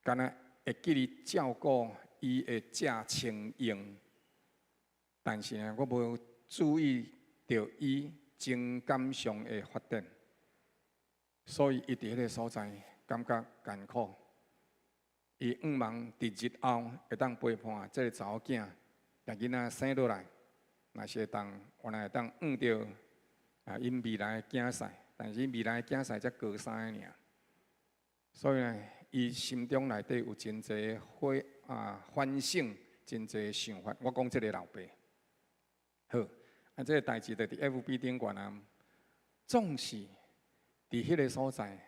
[SPEAKER 1] 干焦會記得照顧伊的食穿用，但是呢，我無注意著伊情感上的發展，所以伊佇彼个所在感覺艱苦。伊向望佇日後會當陪伴這个查某囝，共囡仔生落來，若是會當原來會當向著啊，𪜶未來的囝婿，但是𪜶未來的囝婿才高三爾，所以呢，伊心中內底有真濟悔啊反省，真濟想法。我講這个老爸，好，啊，這个代誌就佇 FB 頂懸啊，總是佇彼个所在，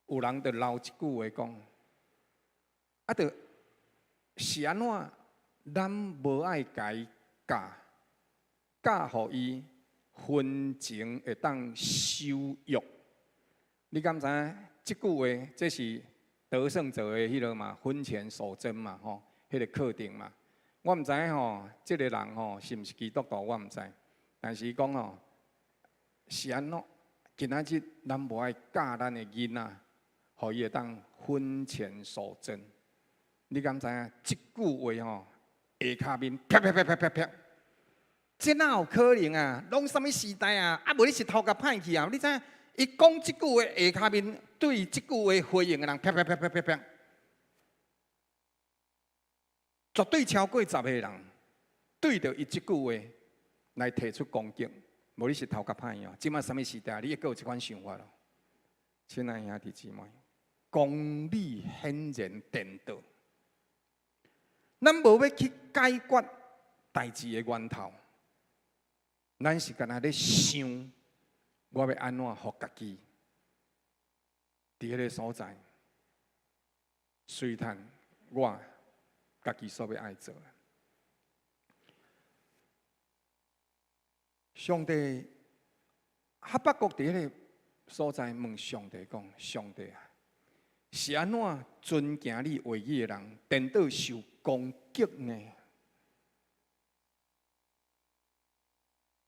[SPEAKER 1] 有人就留一句話講，啊，就是按怎，咱無愛共伊教，教予伊婚前會當守約。你敢知影？這句話這是得勝者的彼个嘛，婚前守貞嘛，吼，彼个課程嘛。我毋知影吼，這个人吼是毋是基督徒，我毋知。但是伊講吼，是按怎？今仔日咱無愛教咱的囡仔，予伊會當婚前守貞。你敢知影？這句話吼，下跤面啪啪啪啪啪啪，這哪有可能啊？攏啥物時代啊？啊，無你是頭殼歹去啊？你知影？伊講這句話下跤面對這句話回應的人，啪啪啪啪啪啪，絕對超過10個人對著伊這句話來提出攻擊。無你是頭殼歹哦！這馬啥物時代？你會閣有這款想法咯？親愛兄弟姊妹，公理顯然顛倒，咱無欲去解決代誌的源頭，咱是干焦咧想，我欲按怎予家己佇彼个所在，隨趁我家己所欲愛做的。上帝哈巴谷佇彼个所在問上帝講：上帝啊，是按怎遵行你話語的人，顛倒受攻擊呢？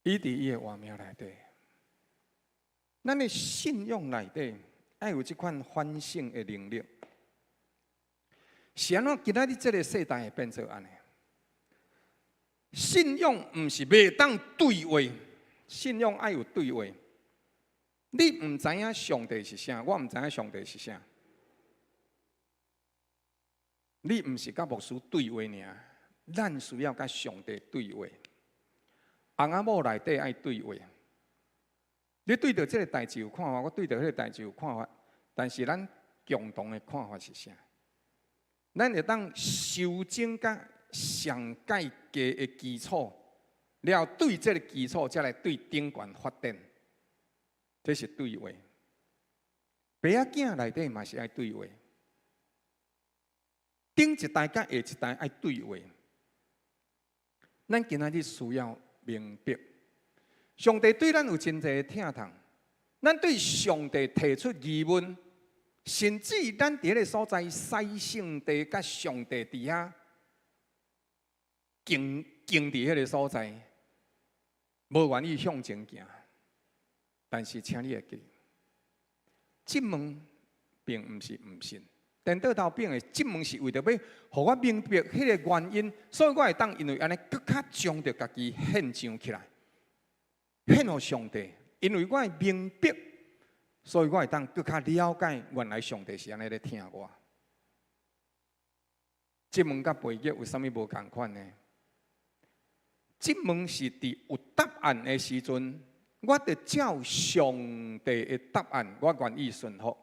[SPEAKER 1] 伊佇伊的活命內底，咱的信仰內底愛有這款反省的能力。是按怎今仔日這个世代會變做按呢？信仰毋是袂當對話，信仰愛有對話。你毋知影上帝是啥，我毋知影上帝是啥。你毋是佮牧師對話爾，咱需要佮上帝對話。翁仔某內底愛對話。你對著這个代誌有看法，我對著彼个代誌有看法，但是咱共同的看法是啥？咱會當修正佮上蓋低的基礎，了後對這个基礎，才來對頂懸發展。這是對話。爸仔囝內底嘛是愛對話，頂一代佮下一代愛對話。咱今仔日需要明白，上帝對咱有真濟疼痛，咱對上帝提出疑問，甚至咱佇彼个所在洗聖地，佮上帝佇遐敬敬佇彼个所在，無願意向前行。但是，請你會記，質問並毋是毋信。顛倒頭反的質問是為著欲予我明白彼个原因，所以我會當因為按呢，閣較將著家己獻上起來，獻予上帝。因為我會明白，所以我會當閣較了解，原來上帝是按呢咧疼我。質問佮背逆有啥物無仝款呢？質問是佇有答案的時陣，我著照上帝的答案，我願意順服。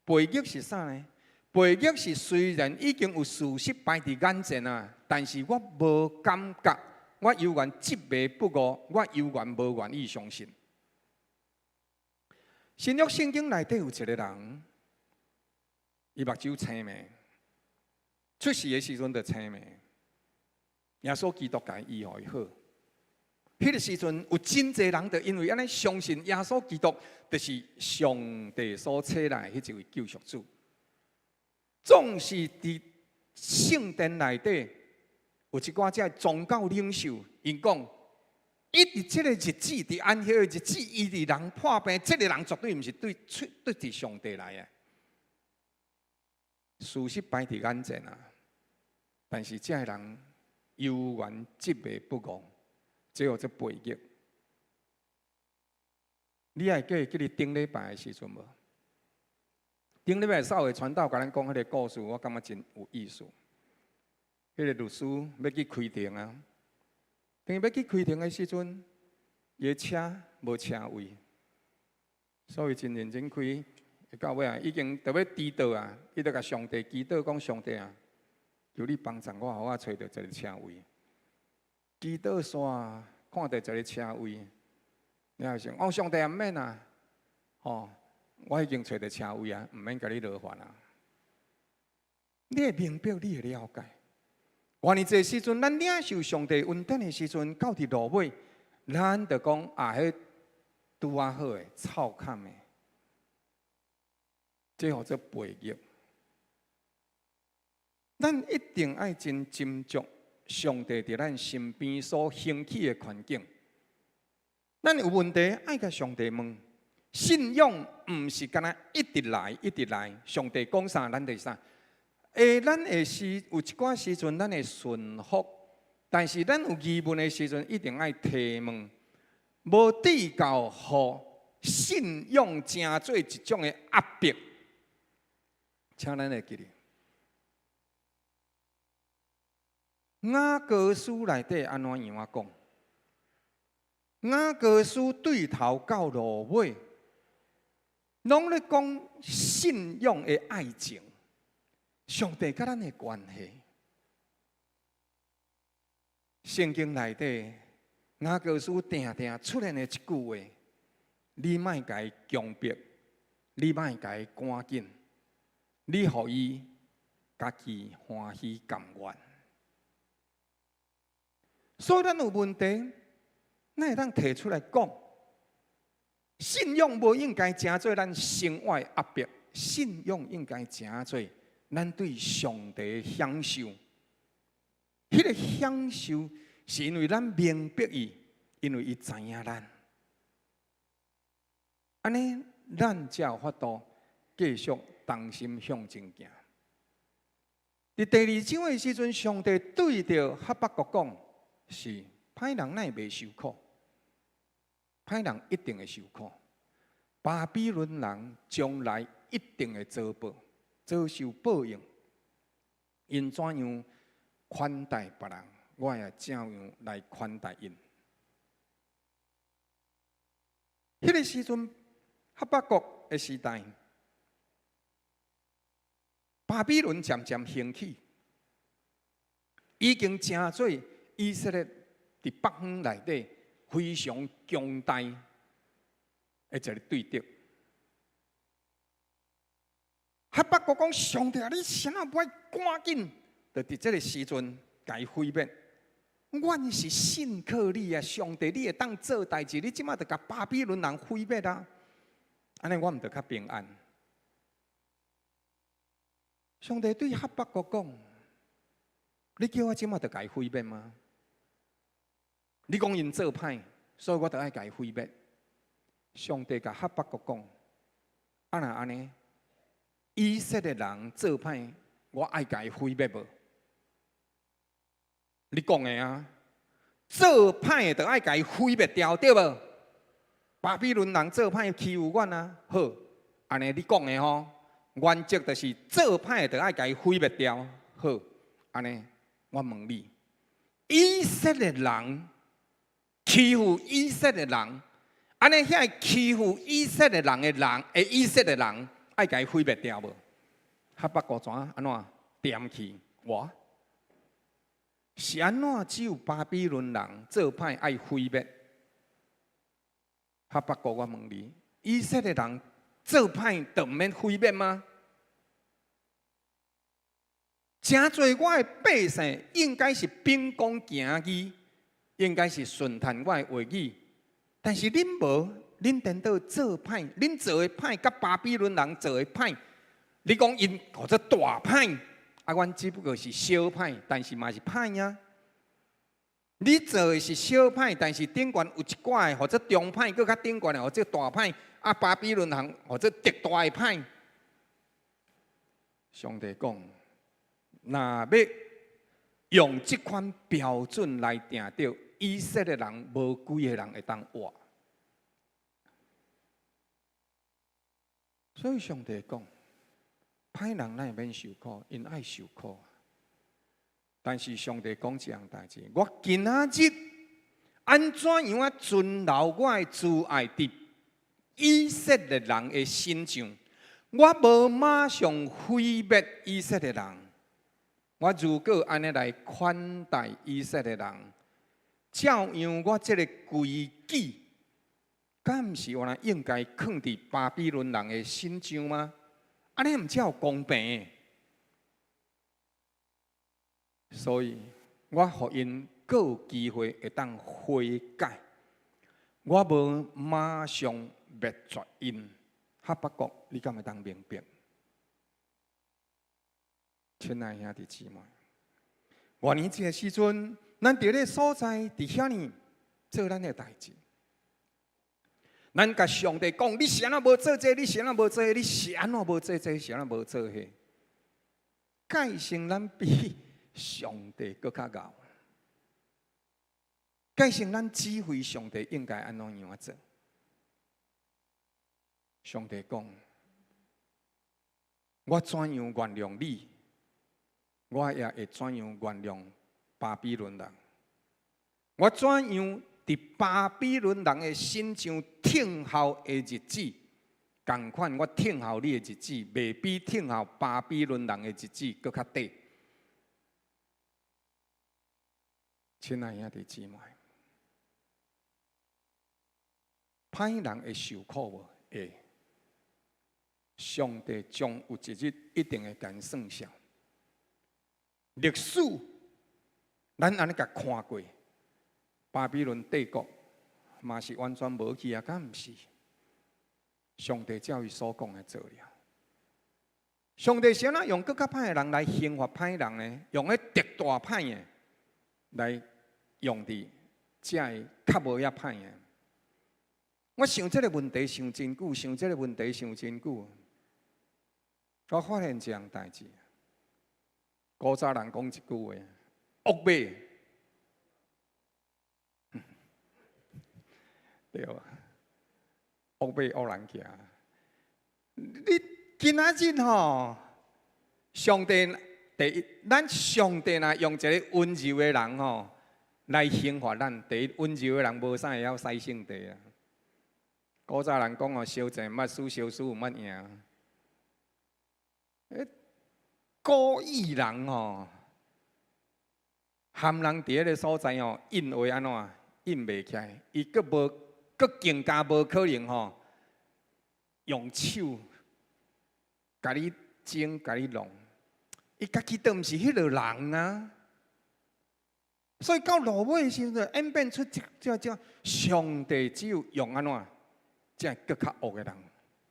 [SPEAKER 1] 背逆是啥呢？背逆是雖然已經有事實擺佇眼前啊，但是我無感覺，我猶原執迷不悟，我猶原無願意相信。新約聖經內底有一個人，伊目睭青盲，出世的時陣就青盲，耶穌基督共伊醫予伊好。彼个時陣有真濟人就因為按呢相信耶穌基督，就是上帝所差來彼一位救贖主。總是佇聖殿內底有一寡這宗教領袖，𪜶講，伊佇這个日子，佇安息的日子，醫治人破病，這个人絕對毋是對出對佇上帝來的。事實擺佇眼前啊，但是這个人猶原執迷不悟，這號做背逆。你還記得頂禮拜的時陣無？頂禮拜稍微傳道共咱講彼个故事，我感覺真有意思。彼个律師欲去開庭啊，當伊欲去開庭的時陣，伊的車無車位，所以真認真開，到尾啊已經著欲遲到啊，伊就共上帝祈禱講：上帝啊，求你幫助我，予我揣著一个車位。祈禱煞看著一个車位，了後想：哦，上帝啊，毋免啊，吼，我已經揣著車位啊，毋免共你勞煩啊。你會明白，你會了解。原來這時陣，咱領受上帝恩典的時陣，到佇路尾，咱就講啊，彼拄仔好的，湊坎的，這號做背逆。咱一定愛真斟酌上帝佇咱身邊所興起的環境。咱有問題愛共上帝問，信仰毋是干焦一直來一直來，上帝講啥咱就啥。欸，咱會時有一寡時陣，咱會順服，但是咱有疑問的時陣，一定愛提問，無至到予信仰成做一種的壓迫。請咱會記得，雅各書內底按怎樣仔講？雅各書對頭到落尾，攏咧講信仰的愛情。上帝佮咱的關係，聖經內底雅各書定定出現的一句話：你莫共伊強迫，你莫共伊趕緊，你予伊家己歡喜甘願。所以咱有問題，咱會當提出來講。信仰無應該成做咱生活的壓迫，信仰應該成做咱對上帝的享受。彼个享受是因為咱明白伊，因為伊知影咱。按呢，咱才有法度繼續同心向前行。佇第二章的時陣，上帝對著哈巴谷講：是歹人哪會袂受苦？歹人一定會受苦。巴比倫人將來一定會遭報，遭受報應。𪜶怎樣款待別人，我也照樣來款待𪜶。彼個時陣，哈巴谷的時代，巴比倫漸漸興起，已經成做以色列佇北方內底非常強大的一個對敵。哈巴谷講：上帝啊，你啥物無愛趕緊，就佇這個時陣共伊毀滅。阮是信靠你啊，上帝，你會當做代誌，你這馬就共巴比倫人毀滅啊！按呢，阮毋就較平安。上帝對哈巴谷講：你叫我這馬就共伊毀滅嗎？你講𪜶做歹，所以我就愛共伊毀滅。上帝共哈巴谷講：啊若按呢，以色列人做歹，我愛共伊毀滅無？你講的啊，做歹的就愛共伊毀滅掉，對無？巴比倫人做歹欺負阮啊，好，按呢你講的吼，原則就是做歹的就愛共伊毀滅掉，好，按呢我問你，以色列人欺負以色列人，按呢遐個欺負以色列人的人，的以色列人愛共伊毀滅掉無？哈巴谷怎按怎恬去？我是按怎只有巴比倫人做歹愛毀滅？哈巴谷，我問你，以色列人做歹就毋免毀滅嗎？誠濟我的百姓應該是秉公行義，應該是順從我的話語，但是恁無，恁顛倒做歹，恁做的歹，佮巴比倫人做的歹，你講𪜶叫做大歹，啊，阮只不過是小歹，但是嘛是歹啊。你做的是小歹，但是頂懸有一寡的，或者中歹，閣較頂懸的，或者大歹，啊，巴比倫人或者特大的歹。上帝講，若欲用這款標準來定著以色列人，無幾个人會當活。所以上帝講，歹人哪會免受苦？𪜶愛受苦。但是上帝講一項代誌，我今仔日按怎樣啊存留我的慈愛佇以色列人的身上？我無馬上毀滅以色列人。我如果按呢來款待以色列人，照樣我這个規矩，敢毋是原來應該囥佇巴比倫人的身上嗎？按呢毋才有公平。所以我予𪜶閣有機會會當悔改，我無馬上滅絕𪜶。哈巴谷，你敢會當明白？親愛兄弟姊妹，外年這个時陣，咱佇咧所在，佇遐呢做咱的代誌。咱共上帝講：你是按怎無做這個？你是按怎無做彼個？你是按怎無做這個？是按怎無做彼個？蓋成咱比上帝閣較𠢕，蓋成咱指揮上帝應該按怎樣做？上帝講：我怎樣原諒你，我也會怎樣原諒巴比倫人。我怎樣佇巴比倫人的身上聽候的日子，仝款我聽候你的日子，袂比聽候巴比倫人的日子閣較短。親愛兄弟姊妹，歹人會受苦無？會。上帝終有一日一定會共𪜶算數。歷史，咱按呢共看過，巴比倫帝國嘛是完全無去啊，敢毋是？上帝照伊所講的做了。上帝是按怎用閣較歹的人來刑罰歹人呢？用彼特大歹的來用佇才會較無遐歹啊。我想這个問題想真久，想這个問題想真久，我發現一項代誌。古早人講一句話：惡馬，對啊，惡馬惡人騎。你今仔日吼，上帝第一，咱上帝若用一个溫柔的人吼來刑罰咱。第一，溫柔的人無啥會曉使性地啊。古早人講哦，相戰毋捌輸，相輸毋捌贏。欸，故意人吼，含人佇彼个所在吼，應話按怎應袂起來，伊閣無，閣更加無可能吼，用手共你爭，共你弄，伊家己都毋是彼个人啊。所以到落尾的時陣，演變出這這這，上帝只有用按怎，這閣較惡的人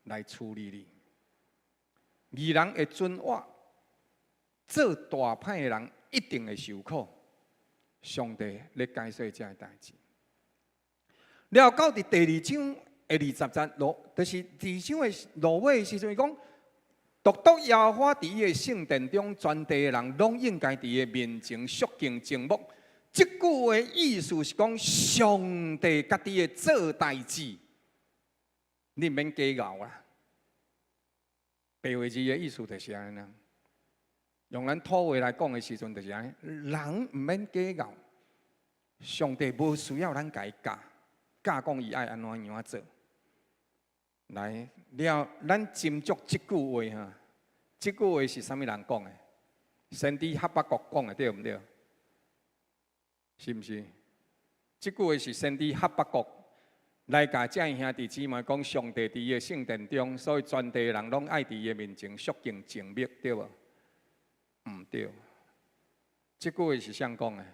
[SPEAKER 1] 來處理你。義人會存活，做大歹的人一定會受苦。上帝咧解說這个代誌。了到佇第二章的20節落，就是二章的落尾的時陣，伊講，獨獨耶和華佇伊的聖殿中，全地的人攏應該佇伊的面前肅敬靜默。這句話意思是講，上帝家己會做代誌，你毋免計較啊。白話字的意思就是按呢。用咱土話來講的時陣，就是按呢，人毋免計較，上帝無需要咱共伊教，教講伊愛按怎樣做。來了，咱斟酌這句話哈，這句話是啥物人講的？先知哈巴谷講的，對毋對？是毋是？這句話是先知哈巴谷來共遮兄弟姊妹講，上帝佇伊的聖殿中，所以全地的人攏愛佇伊的面前肅敬靜默，對無？毋對。這句話是啥講的？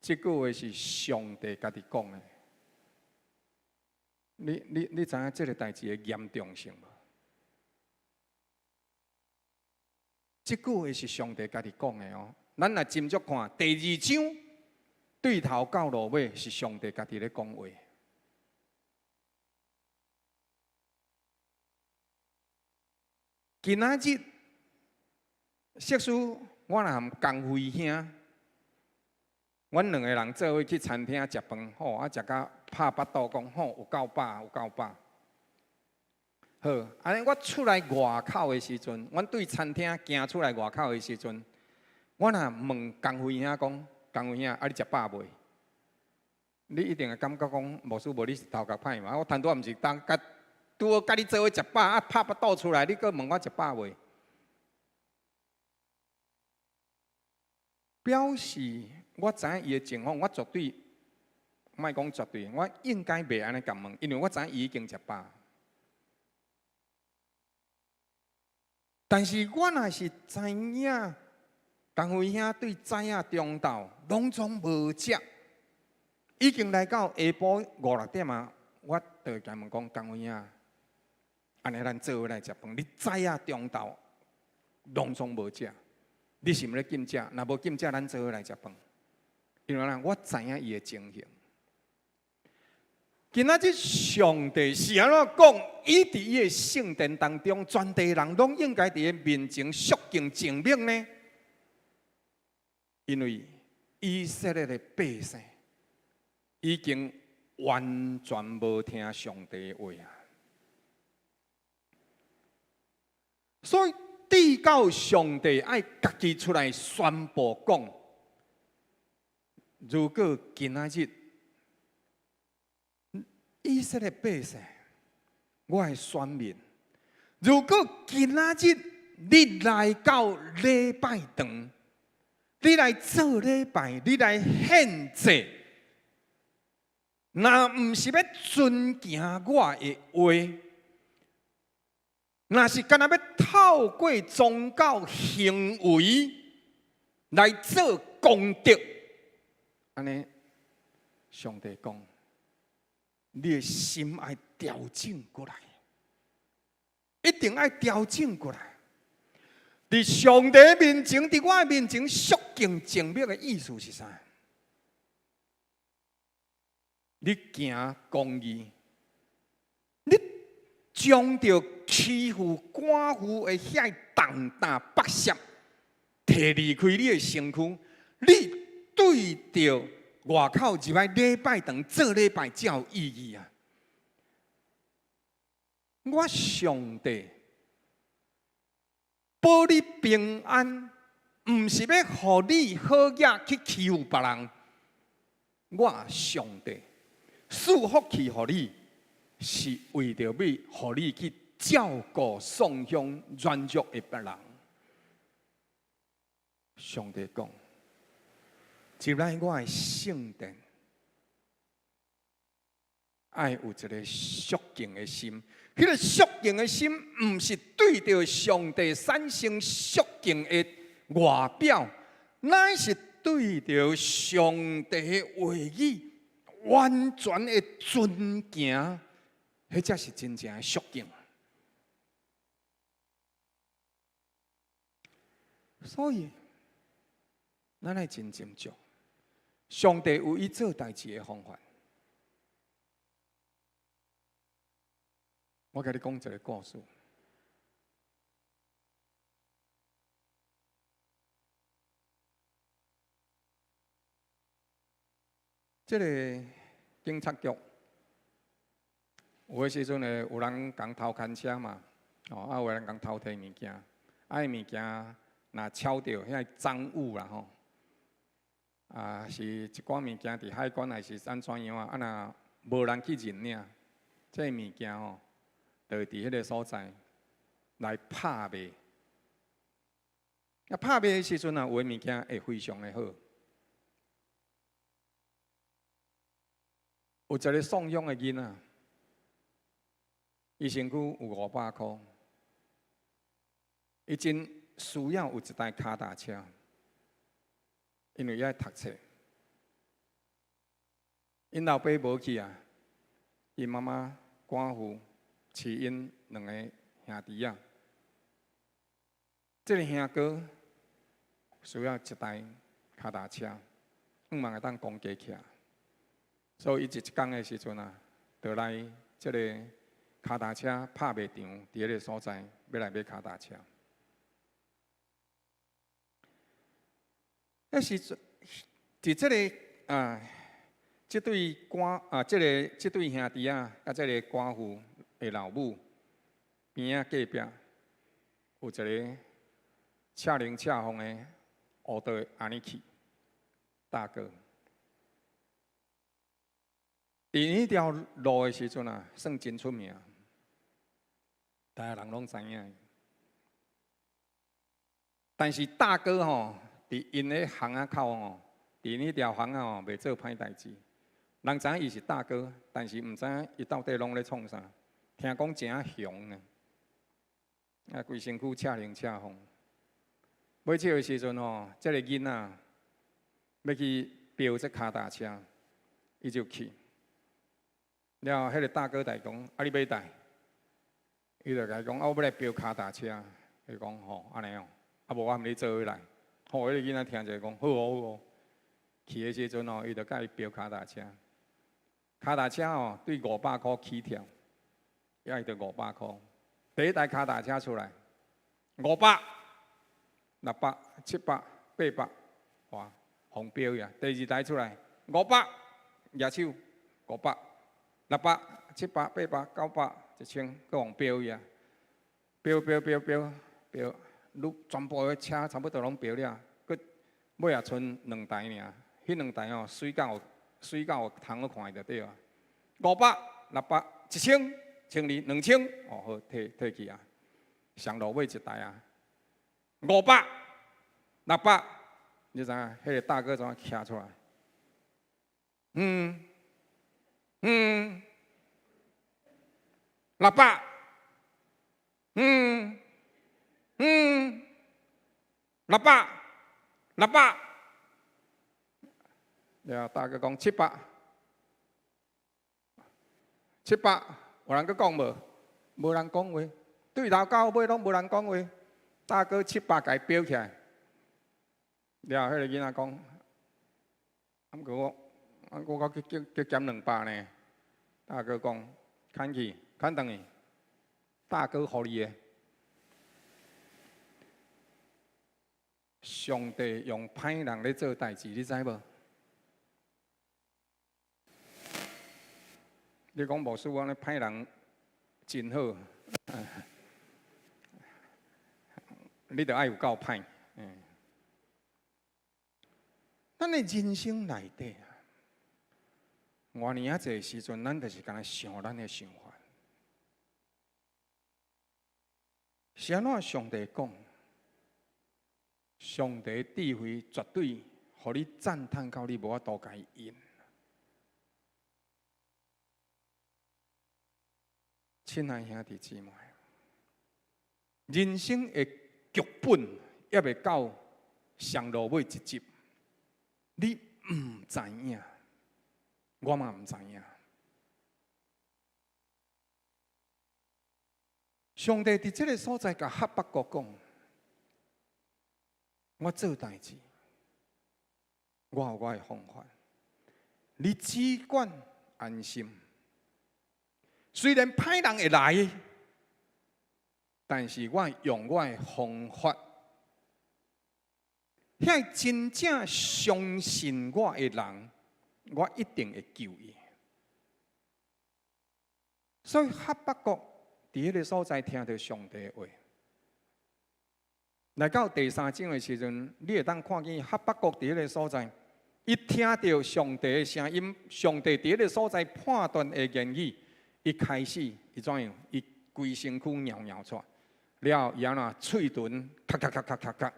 [SPEAKER 1] 這句話是上帝家己講的。你你你知影這个代誌的嚴重性無？這句話是上帝家己講的哦。咱來斟酌看第二章對頭到落尾是上帝家己咧講話。今仔日，設使我若含江輝兄，阮兩个人做伙去餐廳食飯，吼啊食甲拍腹肚，講吼有夠飽，有夠飽。好，按呢我出來外口的時陣，阮對餐廳行出來外口的時陣，我若問江輝兄講，江輝兄，啊你食飽未？你一定會感覺講，牧師無你是頭殼歹嘛？我頭拄仔毋是當佮拄好佮你做伙食飽，啊拍腹肚出來，你閣問我食飽未？表示我知影伊的情況，我絕對莫講絕對，我應該袂按呢共問，因為我知影伊已經食飽。但是我若是知影，江輝兄對早仔中晝攏總無食，已經來到下晡五六點啊，我就會共問講，江輝兄，按呢咱做伙來食飯，你早仔中晝攏總無食，你是毋咧禁食？若無禁食，咱做伙來食飯。因為我知影伊的情形。今仔日上帝是按怎講？伊佇伊的聖殿當中，全地人攏應該佇伊面前肅敬靜默呢？因為以色列的百姓已經完全無聽上帝的話啊！所以，直到上帝愛家己出來宣布講：如果今仔日以色列百姓，我的選民，如果今仔日你來到禮拜堂，你來做禮拜，你來獻祭，若毋是欲遵行我的話，若是干焦欲透過宗教行為來做功德，按呢，上帝講，你的心愛調整過來，一定愛調整過來。佇上帝面前，佇我的面前，肅敬靜默的意思是啥？你行公義，你將著欺負寡婦的遐重擔剝削，提離開你的身軀，你對著外口入來禮拜堂做禮拜才有意義啊！我上帝保你平安，毋是欲予你好額去欺負別人。我上帝賜福氣予你，是為著欲予你去照顧喪鄉軟弱的別人。上帝講：入來我的聖殿，愛有一个肅敬的心。彼个肅敬的心，毋是對著上帝產生肅敬的外表，乃是對著上帝的話語完全的遵行，彼才是真正的肅敬。所以，咱愛真斟酌，上帝有伊做代誌的方法。我共你講一个故事。這个警察局有的時陣會有人共偷牽車嘛，哦，啊有的人共偷提物件，啊彼物件若超著遐贓物啦吼，啊是一寡物件佇海關還是按怎樣啊？啊若無人去認領，這个物件吼，就會佇彼个所在來拍賣。啊，拍賣的時陣啊，有的物件會非常的好。有一个送養的囡仔，伊身軀有500箍，伊真需要有一台跤踏車，因為伊愛讀冊。𪜶老爸無去啊，𪜶媽媽寡婦飼𪜶兩个兄弟仔。這个兄哥需要一台跤踏車，向望會當公家騎。所以伊一工的時陣啊，就來這个跤踏車拍賣場，佇彼个所在欲來買跤踏車。彼時陣，佇這个啊，這對寡啊，這个這對兄弟仔，佮這个寡婦的老母邊仔隔壁有一个赤龍赤鳳的烏道阿尼去大哥。佇彼條路的時陣啊，算真出名，逐个人攏知影。但是大哥吼，佇𪜶的巷仔口吼，佇彼條巷仔吼，袂做歹代誌。人知影伊是大哥，但是毋知影伊到底攏咧創啥。聽講誠雄呢，啊，規身軀赤龍赤鳳。尾手的時陣吼，這个囡仔欲去標這跤踏車，伊就去。了後，彼个大哥就講：啊，你欲佗？伊就共伊講：啊，我欲來標跤踏車。伊講：吼，按呢哦，啊無我含你做伙來。吼，彼个囡仔聽者講：好哦，好哦。去的時陣吼，伊就共伊標跤踏車。跤踏車吼，對500箍起跳，愛著五百箍。第一台跤踏車出來，500、600、700、800，哇，予標去啊！第二台出來，五百，舉手，500。600、700、800、900、1000，閣予標去啊！標標標標標，愈全部的車差不多攏標了，閣尾仔賰兩台爾，彼兩台吼媠到有媠到有通好看就對啊！500、600、1000、1200、2000，哦好，提提去啊！上落尾一台啊，500、600，你知影？彼个大哥怎啊徛出來？600，600，600，了大哥講700，700，有人閣講無？無人講話，對頭到尾攏無人講話。大哥700共伊標起來，了彼个囡仔講，啊，毋過我，啊，我閣去去減200呢。大哥講，牽去，牽轉去，大哥予你的。上帝用歹人咧做代誌，你知無？你講牧師，按呢歹人真好，你著愛有夠歹。咱的人生內底啊，偌爾仔濟時陣，咱就是敢若想咱的想法。是按怎上帝講？上帝智慧絕對予你讚嘆到你無法度共伊應。親愛兄弟姊妹，人生的劇本猶未到上落尾一集，你毋知影，我嘛毋知影。上帝佇這个所在共哈巴谷講：我做代誌，我有我的方法，你只管安心。雖然歹人會來，但是我用我的方法，遐真正相信我的人，我一定會救伊。所以哈巴谷佇彼个所在聽著上帝話，來到第三章的時陣，你會當看見哈巴谷佇彼个所在，伊聽著上帝的聲音，上帝佇彼个所在判斷的言語，伊開始伊怎樣？伊規身軀搖搖出，了後伊按怎喙唇咔咔咔咔咔咔，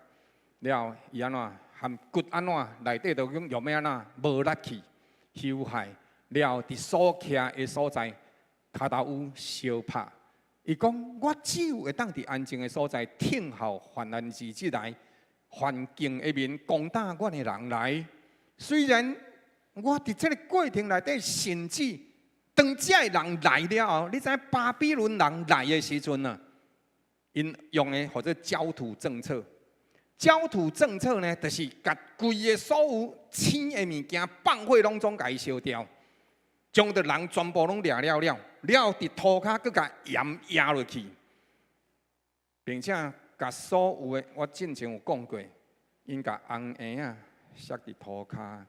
[SPEAKER 1] 了後伊按怎含骨按怎內底都用用欲按怎無力氣休害，了後佇所徛的所在，跤頭趺相拍。伊講：我只有會當佇安靜的所在，聽候患難日子來，環境的面攻打阮的人來。雖然我佇這个過程內底，甚至當這个人來了後，你知影巴比倫人來的時陣啊，𪜶用的號做焦土政策。焦土政策呢，就是共規个所有青的物件放火攏總共伊燒掉，將著人全部攏掠了了。了後佇塗跤閣共鹽壓落去，並且共所有的，我進前有講過，𪜶共紅嬰仔摔佇塗跤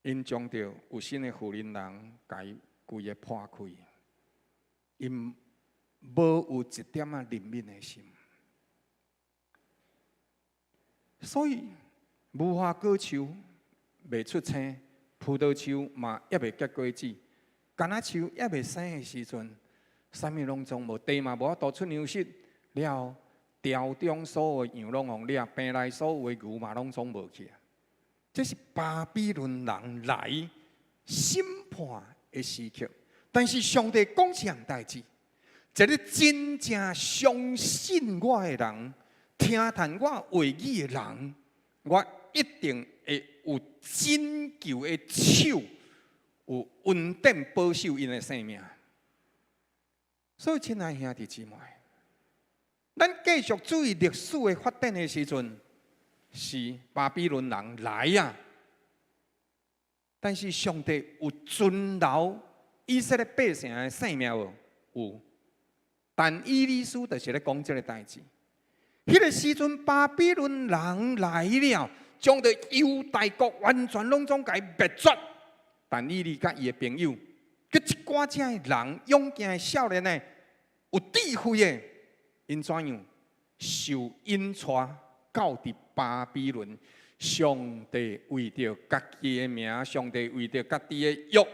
[SPEAKER 1] ，𪜶將著有新的婦人人共伊規个破開，𪜶無有一點仔憐憫的心，所以無花果樹袂出青，葡萄樹嘛猶未結果子。橄欖樹猶未生的時陣，啥物攏總無，地嘛無法度出糧食，了後牢中所有的羊攏予掠，棚內所有的牛嘛攏總無去啊！這是巴比倫人來審判的時刻。但是上帝講一項代誌，一个真正相信我的人，聽聽我話語的人，我一定會有拯救的手。有恩典保守𪜶的性命，所以親愛兄弟姊妹，咱繼續注意歷史的發展的時陣，是巴比倫人來啊，但是上帝有存留以色列百姓的性命無？有。但以理書就是咧講這个代誌。彼个時陣，巴比倫人來了，將著猶大國完全攏總共滅絕。但以理佮伊的朋友，佮一寡遮的人，勇健的少年的，有智慧的，𪜶怎樣受引帶到佇巴比倫？上帝為著家己的名，上帝為著家己的約，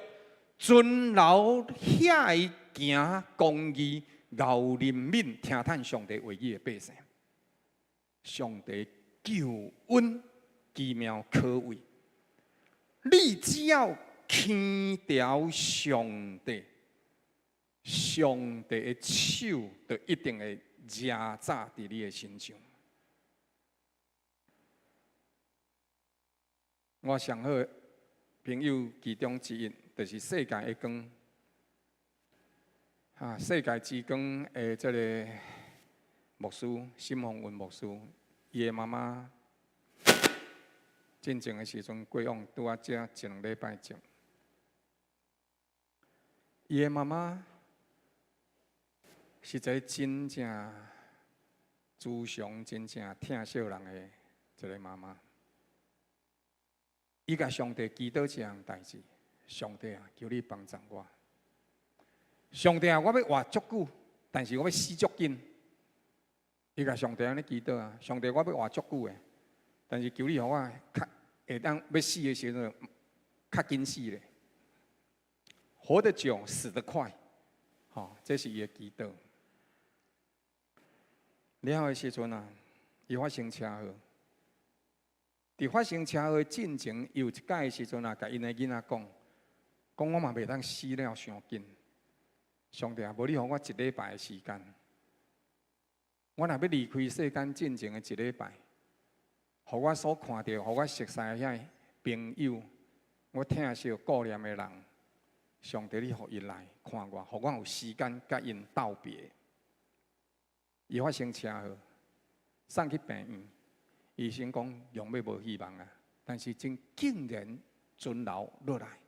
[SPEAKER 1] 存留遐个行公義、熬憐憫、聽趁上帝話語的百姓。上帝救恩奇妙可畏，你只要牽牢上帝，上帝的手就一定會壓榨佇你的身上。我上好的朋友其中之一，就是世界的光，啊，世界之光的這个牧師沈宏文牧師，伊的媽媽進前的時陣過往拄仔這一兩禮拜前，伊的媽媽是一個真正慈祥、真正疼惜人的一個媽媽。伊共上帝祈禱這項代誌，上帝啊，求你幫助我。上帝啊，我欲活足久，但是我欲死足緊。伊共上帝按呢祈禱啊，上帝，我欲活足久的，但是求你予我較會當欲死的時陣較緊死咧，活得久，死得快，吼，這是伊的祈禱。了後的時陣啊，伊發生車禍。佇發生車禍進前，有一擺的時陣啊，共𪜶的囡仔講，講我嘛袂當死了傷緊。上帝啊，無你予我一禮拜的時間，我若欲離開世間進前的一禮拜，予我所看著、予我熟似的遐朋友，我疼惜顧念的人，上帝你予𪜶來看我，予我有時間佮𪜶道別。伊發生車禍，送去病院，醫生講用欲無希望啊，但是真竟然存留落來。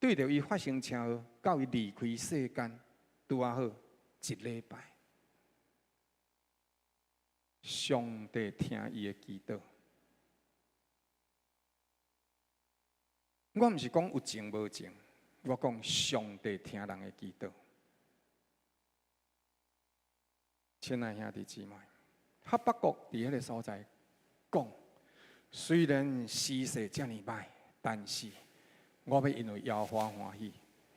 [SPEAKER 1] 對著伊發生車禍，到伊離開世間，拄仔好一禮拜。上帝聽伊的祈禱。我毋是講有情無情，我講上帝聽人的祈禱。親愛兄弟姊妹，哈巴谷佇彼个所在講，雖然時勢遮爾歹，但是我欲因為耶和華歡喜，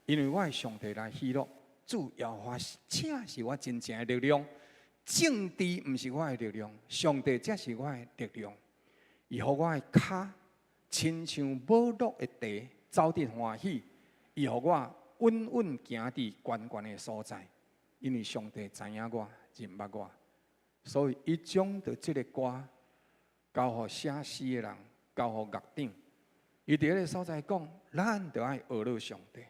[SPEAKER 1] 因為我的上帝來喜樂。主耶和華才是我真正的力量，政治毋是我的力量，上帝才是我的力量。伊予我的跤親像無落的地，走得歡喜。伊予我穩穩行佇懸懸的所在，因為上帝知影我，認捌我，所以伊將著這个歌交予寫詩的人，交予樂長。伊佇彼个所在講，咱著愛學樂上帝，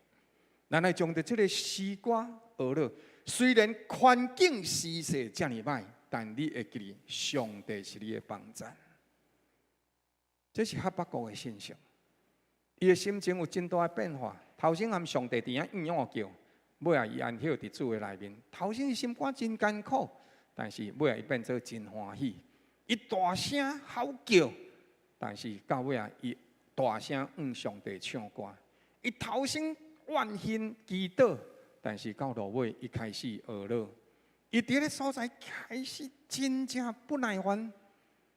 [SPEAKER 1] 咱愛將著這个詩歌學樂。雖然環境時勢遮爾歹，但你會記得上帝是你的幫贊。這是哈巴谷的信息。伊的心情有真大的變化。頭先含上帝佇遐咿咿叫，尾仔伊安歇佇主的內面。頭先伊心肝真艱苦，但是尾仔伊變做真歡喜。伊大聲吼叫，但是到尾仔伊大聲向上帝唱歌。伊頭先怨恨祈禱，但是到落尾伊開始學樂。伊佇彼个所在開始真正不耐煩、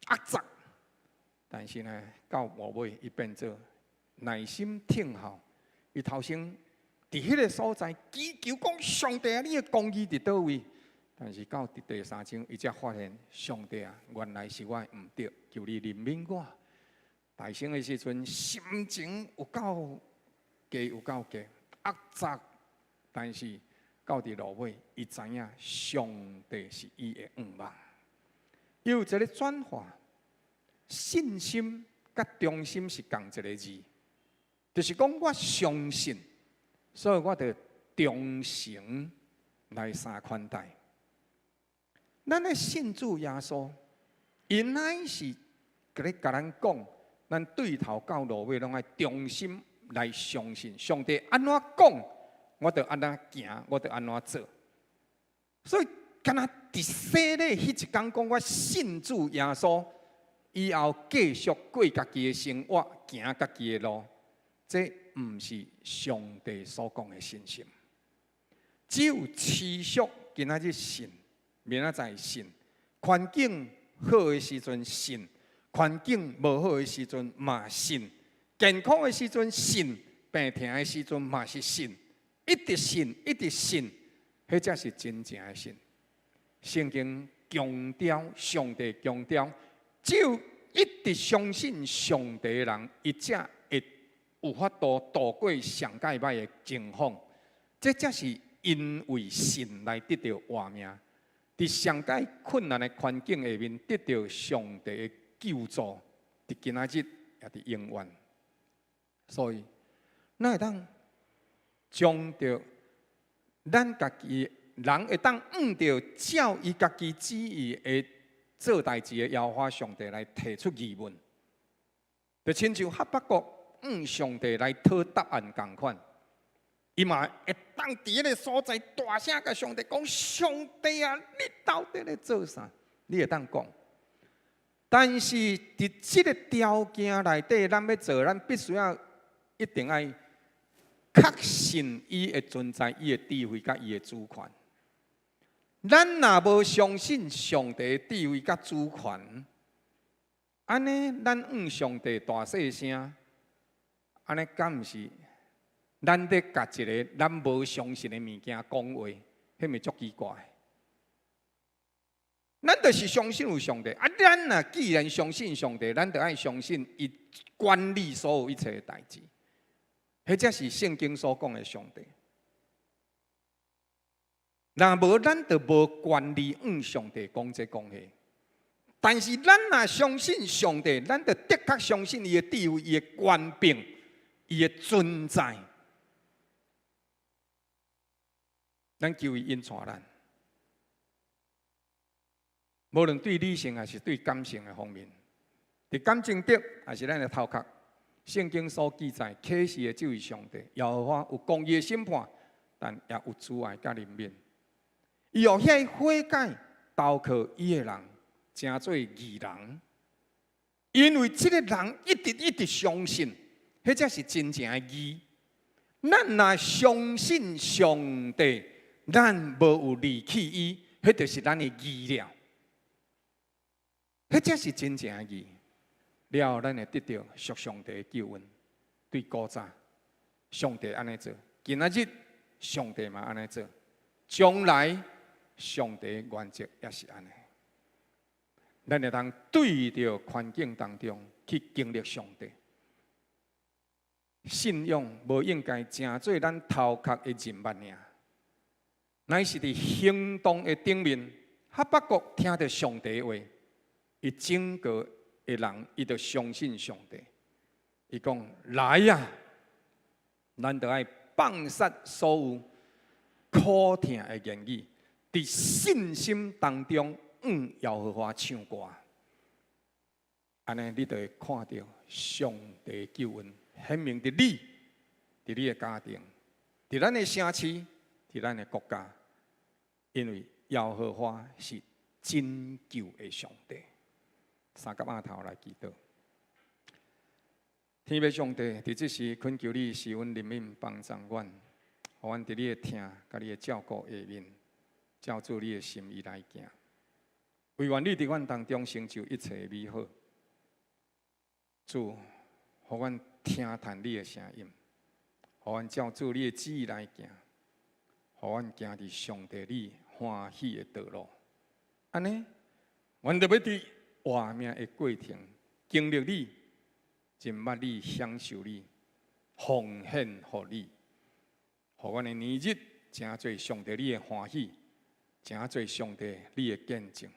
[SPEAKER 1] 壓榨，但是呢，到落尾伊變做耐心聽候。伊頭先佇彼个所在祈求講：上帝啊，你的公義佇佗位？但是到佇第三章，伊才發現上帝啊，原來是我的毋對，求你憐憫我。大聲的時陣，心情有夠低，有夠低，壓榨。但是到佇落尾，伊知影上帝是伊的向望。有一個轉化，信心佮忠心是仝一个字，就是講我相信，所以我就忠誠來相款待。咱咧信主耶穌，伊乃是咧共咱講，咱對頭到落尾攏愛忠心來相信上帝按怎講，我就按怎行，我就按怎做。所以，敢若佇洗禮彼一工講我信主耶穌，以後繼續過家己的生活，行家己的路，這毋是上帝所講的信心。只有持續今仔日信，明仔載信，環境好的時陣信，環境無好的時陣嘛信，健康的時陣信，病疼的時陣嘛是信，一直信，一直信，彼才是真正的信。聖經強調，上帝強調，只有一直相信上帝的人，伊才會有法度度過上蓋歹的情況。這才是因為信來得著活命。佇上蓋困難的環境下面，得著上帝的救助，佇今仔日也佇永遠。所以，咱會當將著咱家己人會當按著照伊家己旨意會做代誌的耶和華上帝來提出疑問。就親像哈巴谷向上帝來討答案仝款，伊嘛會當佇彼个所在大聲共上帝講：上帝啊，你到底咧做啥？你會當講。但是佇這个條件內底，咱欲做，咱必須要一定愛確信伊的存在、伊的智慧佮伊的主權。咱若無相信上帝的智慧佮主權，按呢，咱向上帝大細聲，按呢敢毋是？咱咧共一个咱無相信的物件講話，彼毋是足奇怪？咱就是相信有上帝啊！咱若既然相信上帝，咱就愛相信伊管理所有一切的代誌，彼才是聖經所講的上帝。若無咱就無權利向上帝講這講彼。但是咱若相信上帝，咱就的確相信伊的智慧、伊的權柄、伊的存在。咱求伊引帶咱，無論對理性還是對感性的方面，佇感情頂抑是咱的頭殼，聖經所記載啟示的這位上帝，耶和華有公義的審判，但也有慈愛佮憐憫。伊予遐悔改投靠伊的人，成做義人，因為這个人一直一直相信，彼才是真正的義。咱若相信上帝，咱無有離棄伊，彼就是咱的義了。彼才是真正的義。了後，咱會得著屬上帝的救恩。對古早，上帝按呢做；今仔日，上帝嘛按呢做；將來，上帝原則也是按呢。咱會當對著環境當中去經歷上帝。信仰無應該成做咱頭殼的認捌爾，乃是佇行動的頂面。哈巴谷聽著上帝話，伊整個的人，伊就相信上帝。伊講：來啊，咱著愛放殺所有苦疼的言語，佇信心當中，向耶和華唱歌。按呢，你就會看著上帝救恩顯明佇你，佇你的家庭，佇咱的城市，佇咱的國家，因為耶和華是拯救的上帝。三佮頭來祈禱，天父上帝，佇這時懇求你施恩憐憫幫助阮，予阮佇你的疼佮你的照顧下面，照著你的心意來行。惟願你佇阮當中成就一切的美好。主，予阮聽見你的聲音，予阮照著你的旨意來行，予阮行佇上帝你歡喜的道路。按呢，阮就欲佇活命的過程，經歷你，認捌你，享受你，奉獻予你，予阮的年日成做上帝你的歡喜，成做上帝你的見證，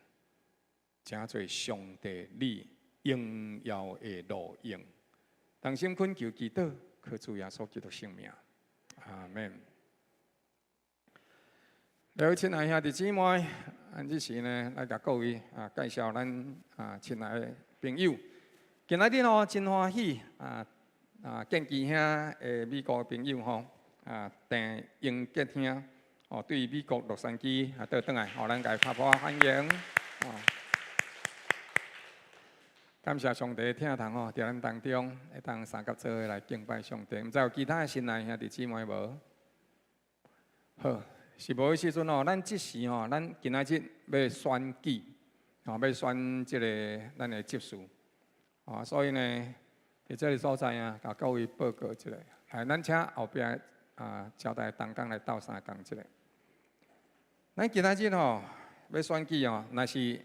[SPEAKER 1] 成做上帝你榮耀的路用。同心懇求祈禱，靠主耶穌基督聖名，阿門。各位親愛兄弟姊妹，咱這時呢來共各位啊介紹咱啊親愛的朋友。今仔日吼真歡喜啊啊建基兄的美國朋友吼啊鄭英傑兄哦對美國洛杉磯啊倒轉來，予咱共伊拍破歡迎。感謝上帝疼痛吼，佇咱當中會當相佮做伙來敬拜上帝。毋知有其他的新來兄弟姊妹無？好，是無的時陣吼，咱這時吼，咱今仔日欲選舉，吼，欲選這个咱的執事，啊，所以呢，佇這个所在啊，共各位報告一下。來，咱請後壁啊招待同工來鬥相共一下。咱今仔日吼欲選舉吼，若是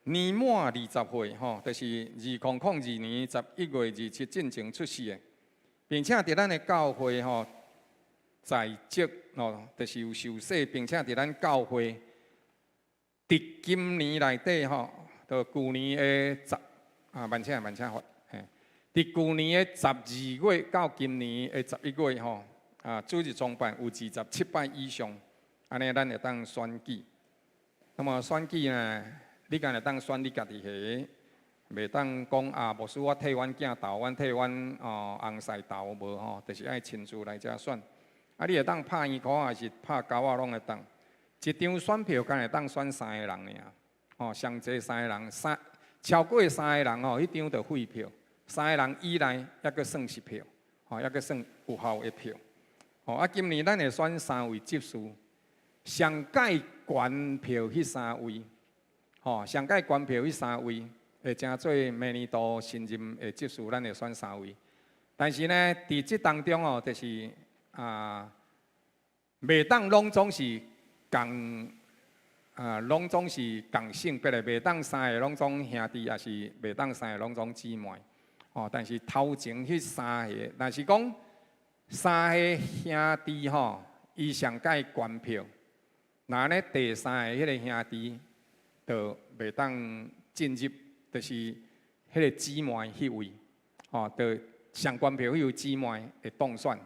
[SPEAKER 1] 年滿20歲吼，就是2002年11月27進前出世的，並且佇咱的教會吼在職吼，就是有受洗，並且佇咱教會佇今年內底吼，就舊年的十啊，慢請慢請發，嘿，佇舊年的12月到今年的11月吼，啊，主日崇拜有27擺以上，按呢咱會當選舉。那麼選舉呢？你敢會當選你家己的，袂當講啊，牧師我替阮囝投，阮替阮哦翁婿投無吼，就是愛親自來遮選。啊，你會當拍圓箍還是拍勾仔攏會當。一張選票敢會當選三個人爾，吼，上濟三個人，三超過三個人吼，彼張就廢票。三個人以內猶閣算是票，吼，猶閣算有效的票。吼，啊，今年咱會選三位執事，上蓋懸票彼三位，吼，上蓋懸票彼三位會成做明年度新任的執事，咱會選三位。但是呢，佇這當中哦，就是啊，袂當攏總是仝啊，攏總是仝性別的，袂當三个攏總兄弟，抑是袂當三个攏總姊妹。哦，但是頭前彼三个，若是講三个兄弟吼，伊上蓋懸票，若按呢第三个彼个兄弟就袂當進入，就是彼个姊妹彼位，吼，就上懸票彼位姊妹會當選。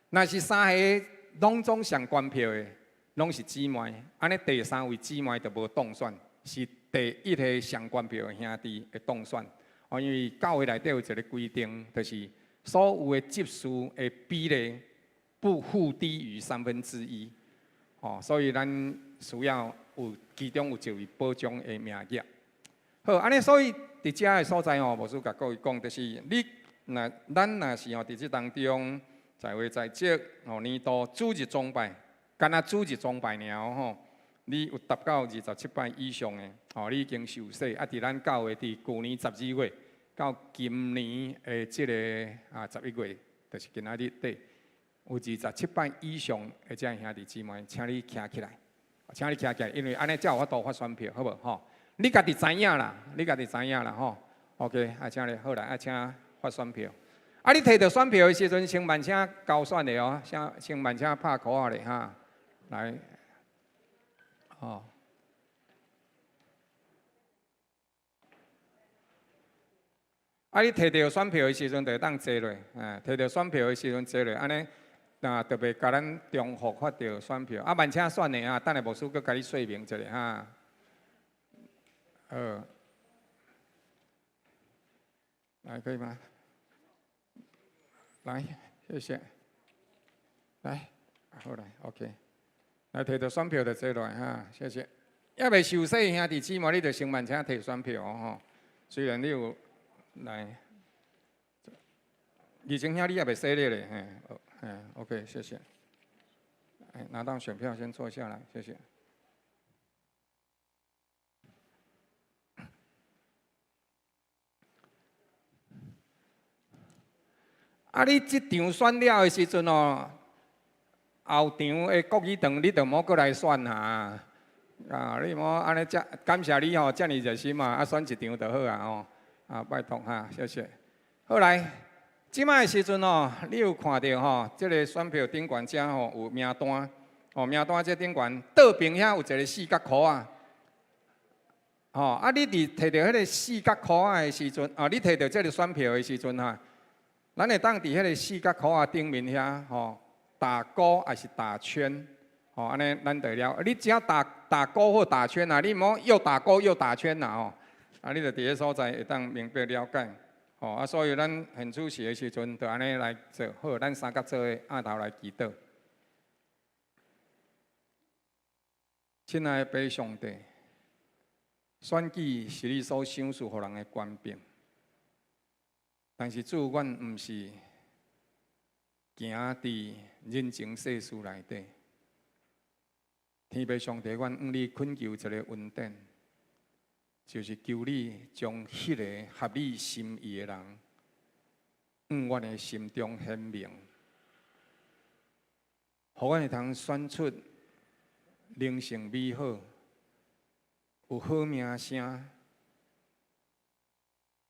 [SPEAKER 1] 若是三个攏總上懸票的，攏是姊妹，按呢第三位姊妹就無當選，是第一个上懸票的兄弟會當選。哦，因為教會內底有一个規定，就是所有的執事的比例不互低於1/3。哦，所以咱需要有其中有一位保障的名額。好，按呢，所以佇遮的所在吼，牧師共各位講，就是你若咱若是吼佇這當中在位在職吼年度主日崇拜，干焦主日崇拜爾吼，你有達到27擺以上的，吼，你已經受洗。啊，佇咱教會佇舊年12月到今年的這个啊11月，就是今仔日底，有27擺以上的這兄弟姊妹，請你徛起來，請你徛起來，因為按呢才有法度發選票，好無吼？你家己知影啦，你家己知影啦吼。OK，啊，請你好來，啊，請發選票。啊，你提著選票的時陣，先慢請交選的哦，先先慢請拍箍仔咧哈，來，哦。啊，你提著選票的時陣，就會當坐落，啊，提著選票的時陣坐落，按呢，啊，就袂共咱重複發著選票。啊，慢請選的啊，等下牧師閣共你說明一下哈。好，來可以嗎？來，謝謝。來，好來，OK。來提著選票就坐落來哈，謝謝。猶未受洗的兄弟姊妹，你就先慢請提選票哦吼。雖然你有來，二清兄你猶未洗禮咧，嘿，嘿，OK，謝謝。拿到選票先坐下來，謝謝。啊！你這場選了的時陣哦，後場的國語堂你就莫閣來選哈。啊，你莫按呢遮，感謝你吼，遮爾熱心嘛，啊，選一場就好啊吼。啊，拜託哈，謝謝。好來，這擺的時陣哦，你有看著吼，這個選票頂懸遮吼有名單，吼名單這頂懸倒邊遐有一個四角箍仔。吼啊！你佇提著彼个四角箍仔的時陣，啊，你提著這个選票的時陣哈。咱會當佇彼个四角箍仔頂面遐吼打勾抑是打圈，吼按呢咱就了。你只要打打勾或打圈啊，你毋好又打勾又打圈啦吼。啊，你就佇彼所在會當明白了解，吼啊，所以咱現主時的時陣，就按呢來做。好，咱三角做伙按頭來祈禱。親愛的父上帝，選舉是你所賞賜予人的權柄。但是主，阮毋是行佇人情世事內底。天父上帝，阮向你懇求一个恩典，就是求你將彼个合你心意的人，向阮的心中顯明，予阮會通選出靈性美好、有好名聲。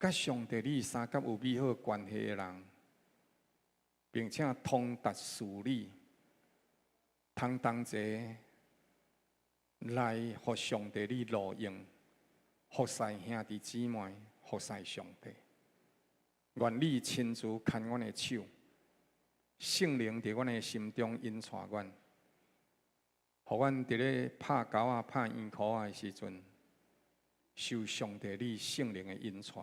[SPEAKER 1] 佮上帝你相佮有美好關係的人，並且通達事理，通同齊來予上帝你錄用，服侍兄弟姊妹，服侍上帝。願你親自牽阮的手，聖靈佇阮的心中引帶阮，予阮佇咧拍勾仔、拍圓箍仔的時陣，受上帝你聖靈的引帶。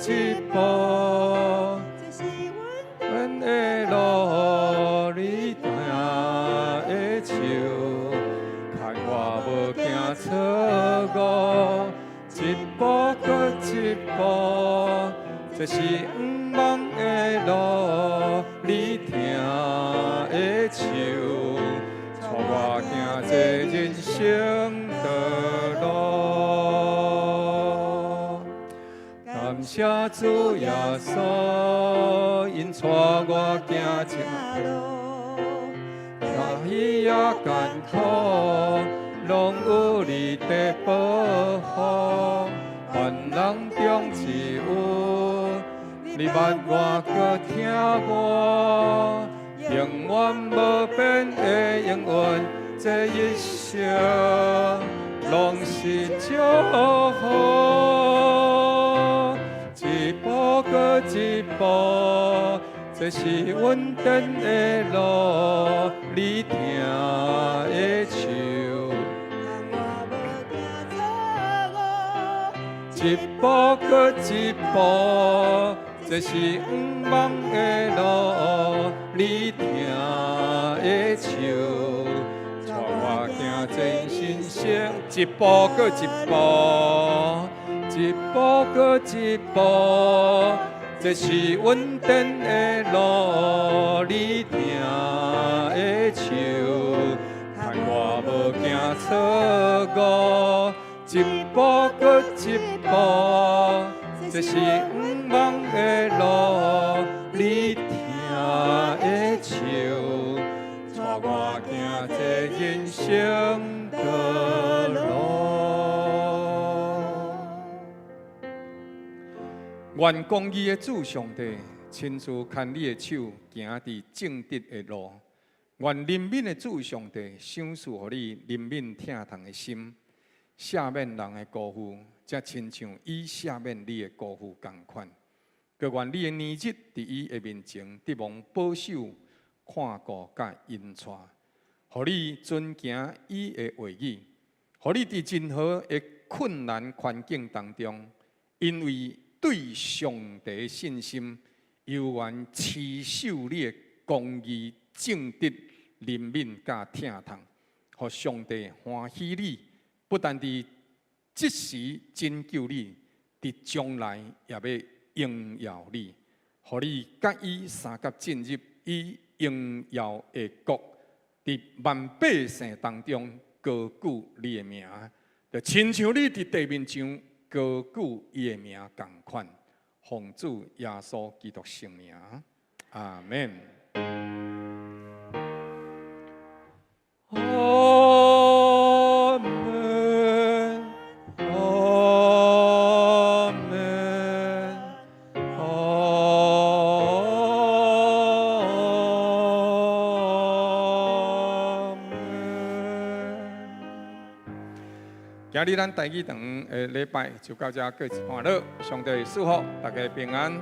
[SPEAKER 1] 一步，
[SPEAKER 3] 這是
[SPEAKER 1] 阮的路，你疼的手，牽我無驚錯誤，一步閣一步，這是毋茫的路，你疼的手，帶我行這人生道路。感謝主耶穌，𪜶帶我行這
[SPEAKER 3] 路，
[SPEAKER 1] 喜也艱苦，攏有你的保護。凡人中只有你捌我，閣疼我，永遠無變的應允，這一生攏是祝福。一步閣一步，這是穩定的路，你疼的手，
[SPEAKER 3] 牽我無驚錯誤，
[SPEAKER 1] 一步閣一步，這是毋茫的路，你疼的手，帶我行這人生，一步閣一步，一步閣一步，這是穩定的路，你疼的手，牽我無驚錯誤，一步閣一步，這是毋茫的路，你疼的手，帶我行這人生道路。願公義的主上帝親自牽你的手，行佇正直的路。願憐憫的主上帝賞賜予你憐憫疼痛的心，赦免人的辜負，才親像伊赦免你的辜負仝款。閣願你的憐憫佇伊的面前得蒙保守、看顧佮引帶，予你遵行伊的話語，予你佇任何的困難環境當中，因為對上帝的信心，猶原持守你的公義、正直、憐憫佮疼痛，予上帝歡喜你，不但佇這時拯救你，佇將來也欲榮耀你，予你佮伊相佮進入伊榮耀的國，佇萬百姓當中高舉你的名，就親像你佇地面上高舉伊的名仝款，奉主耶穌基督聖名，阿們。阿們，阿們，阿們。今日咱台語堂的禮拜就到這過一半落，上帝賜福大家平安。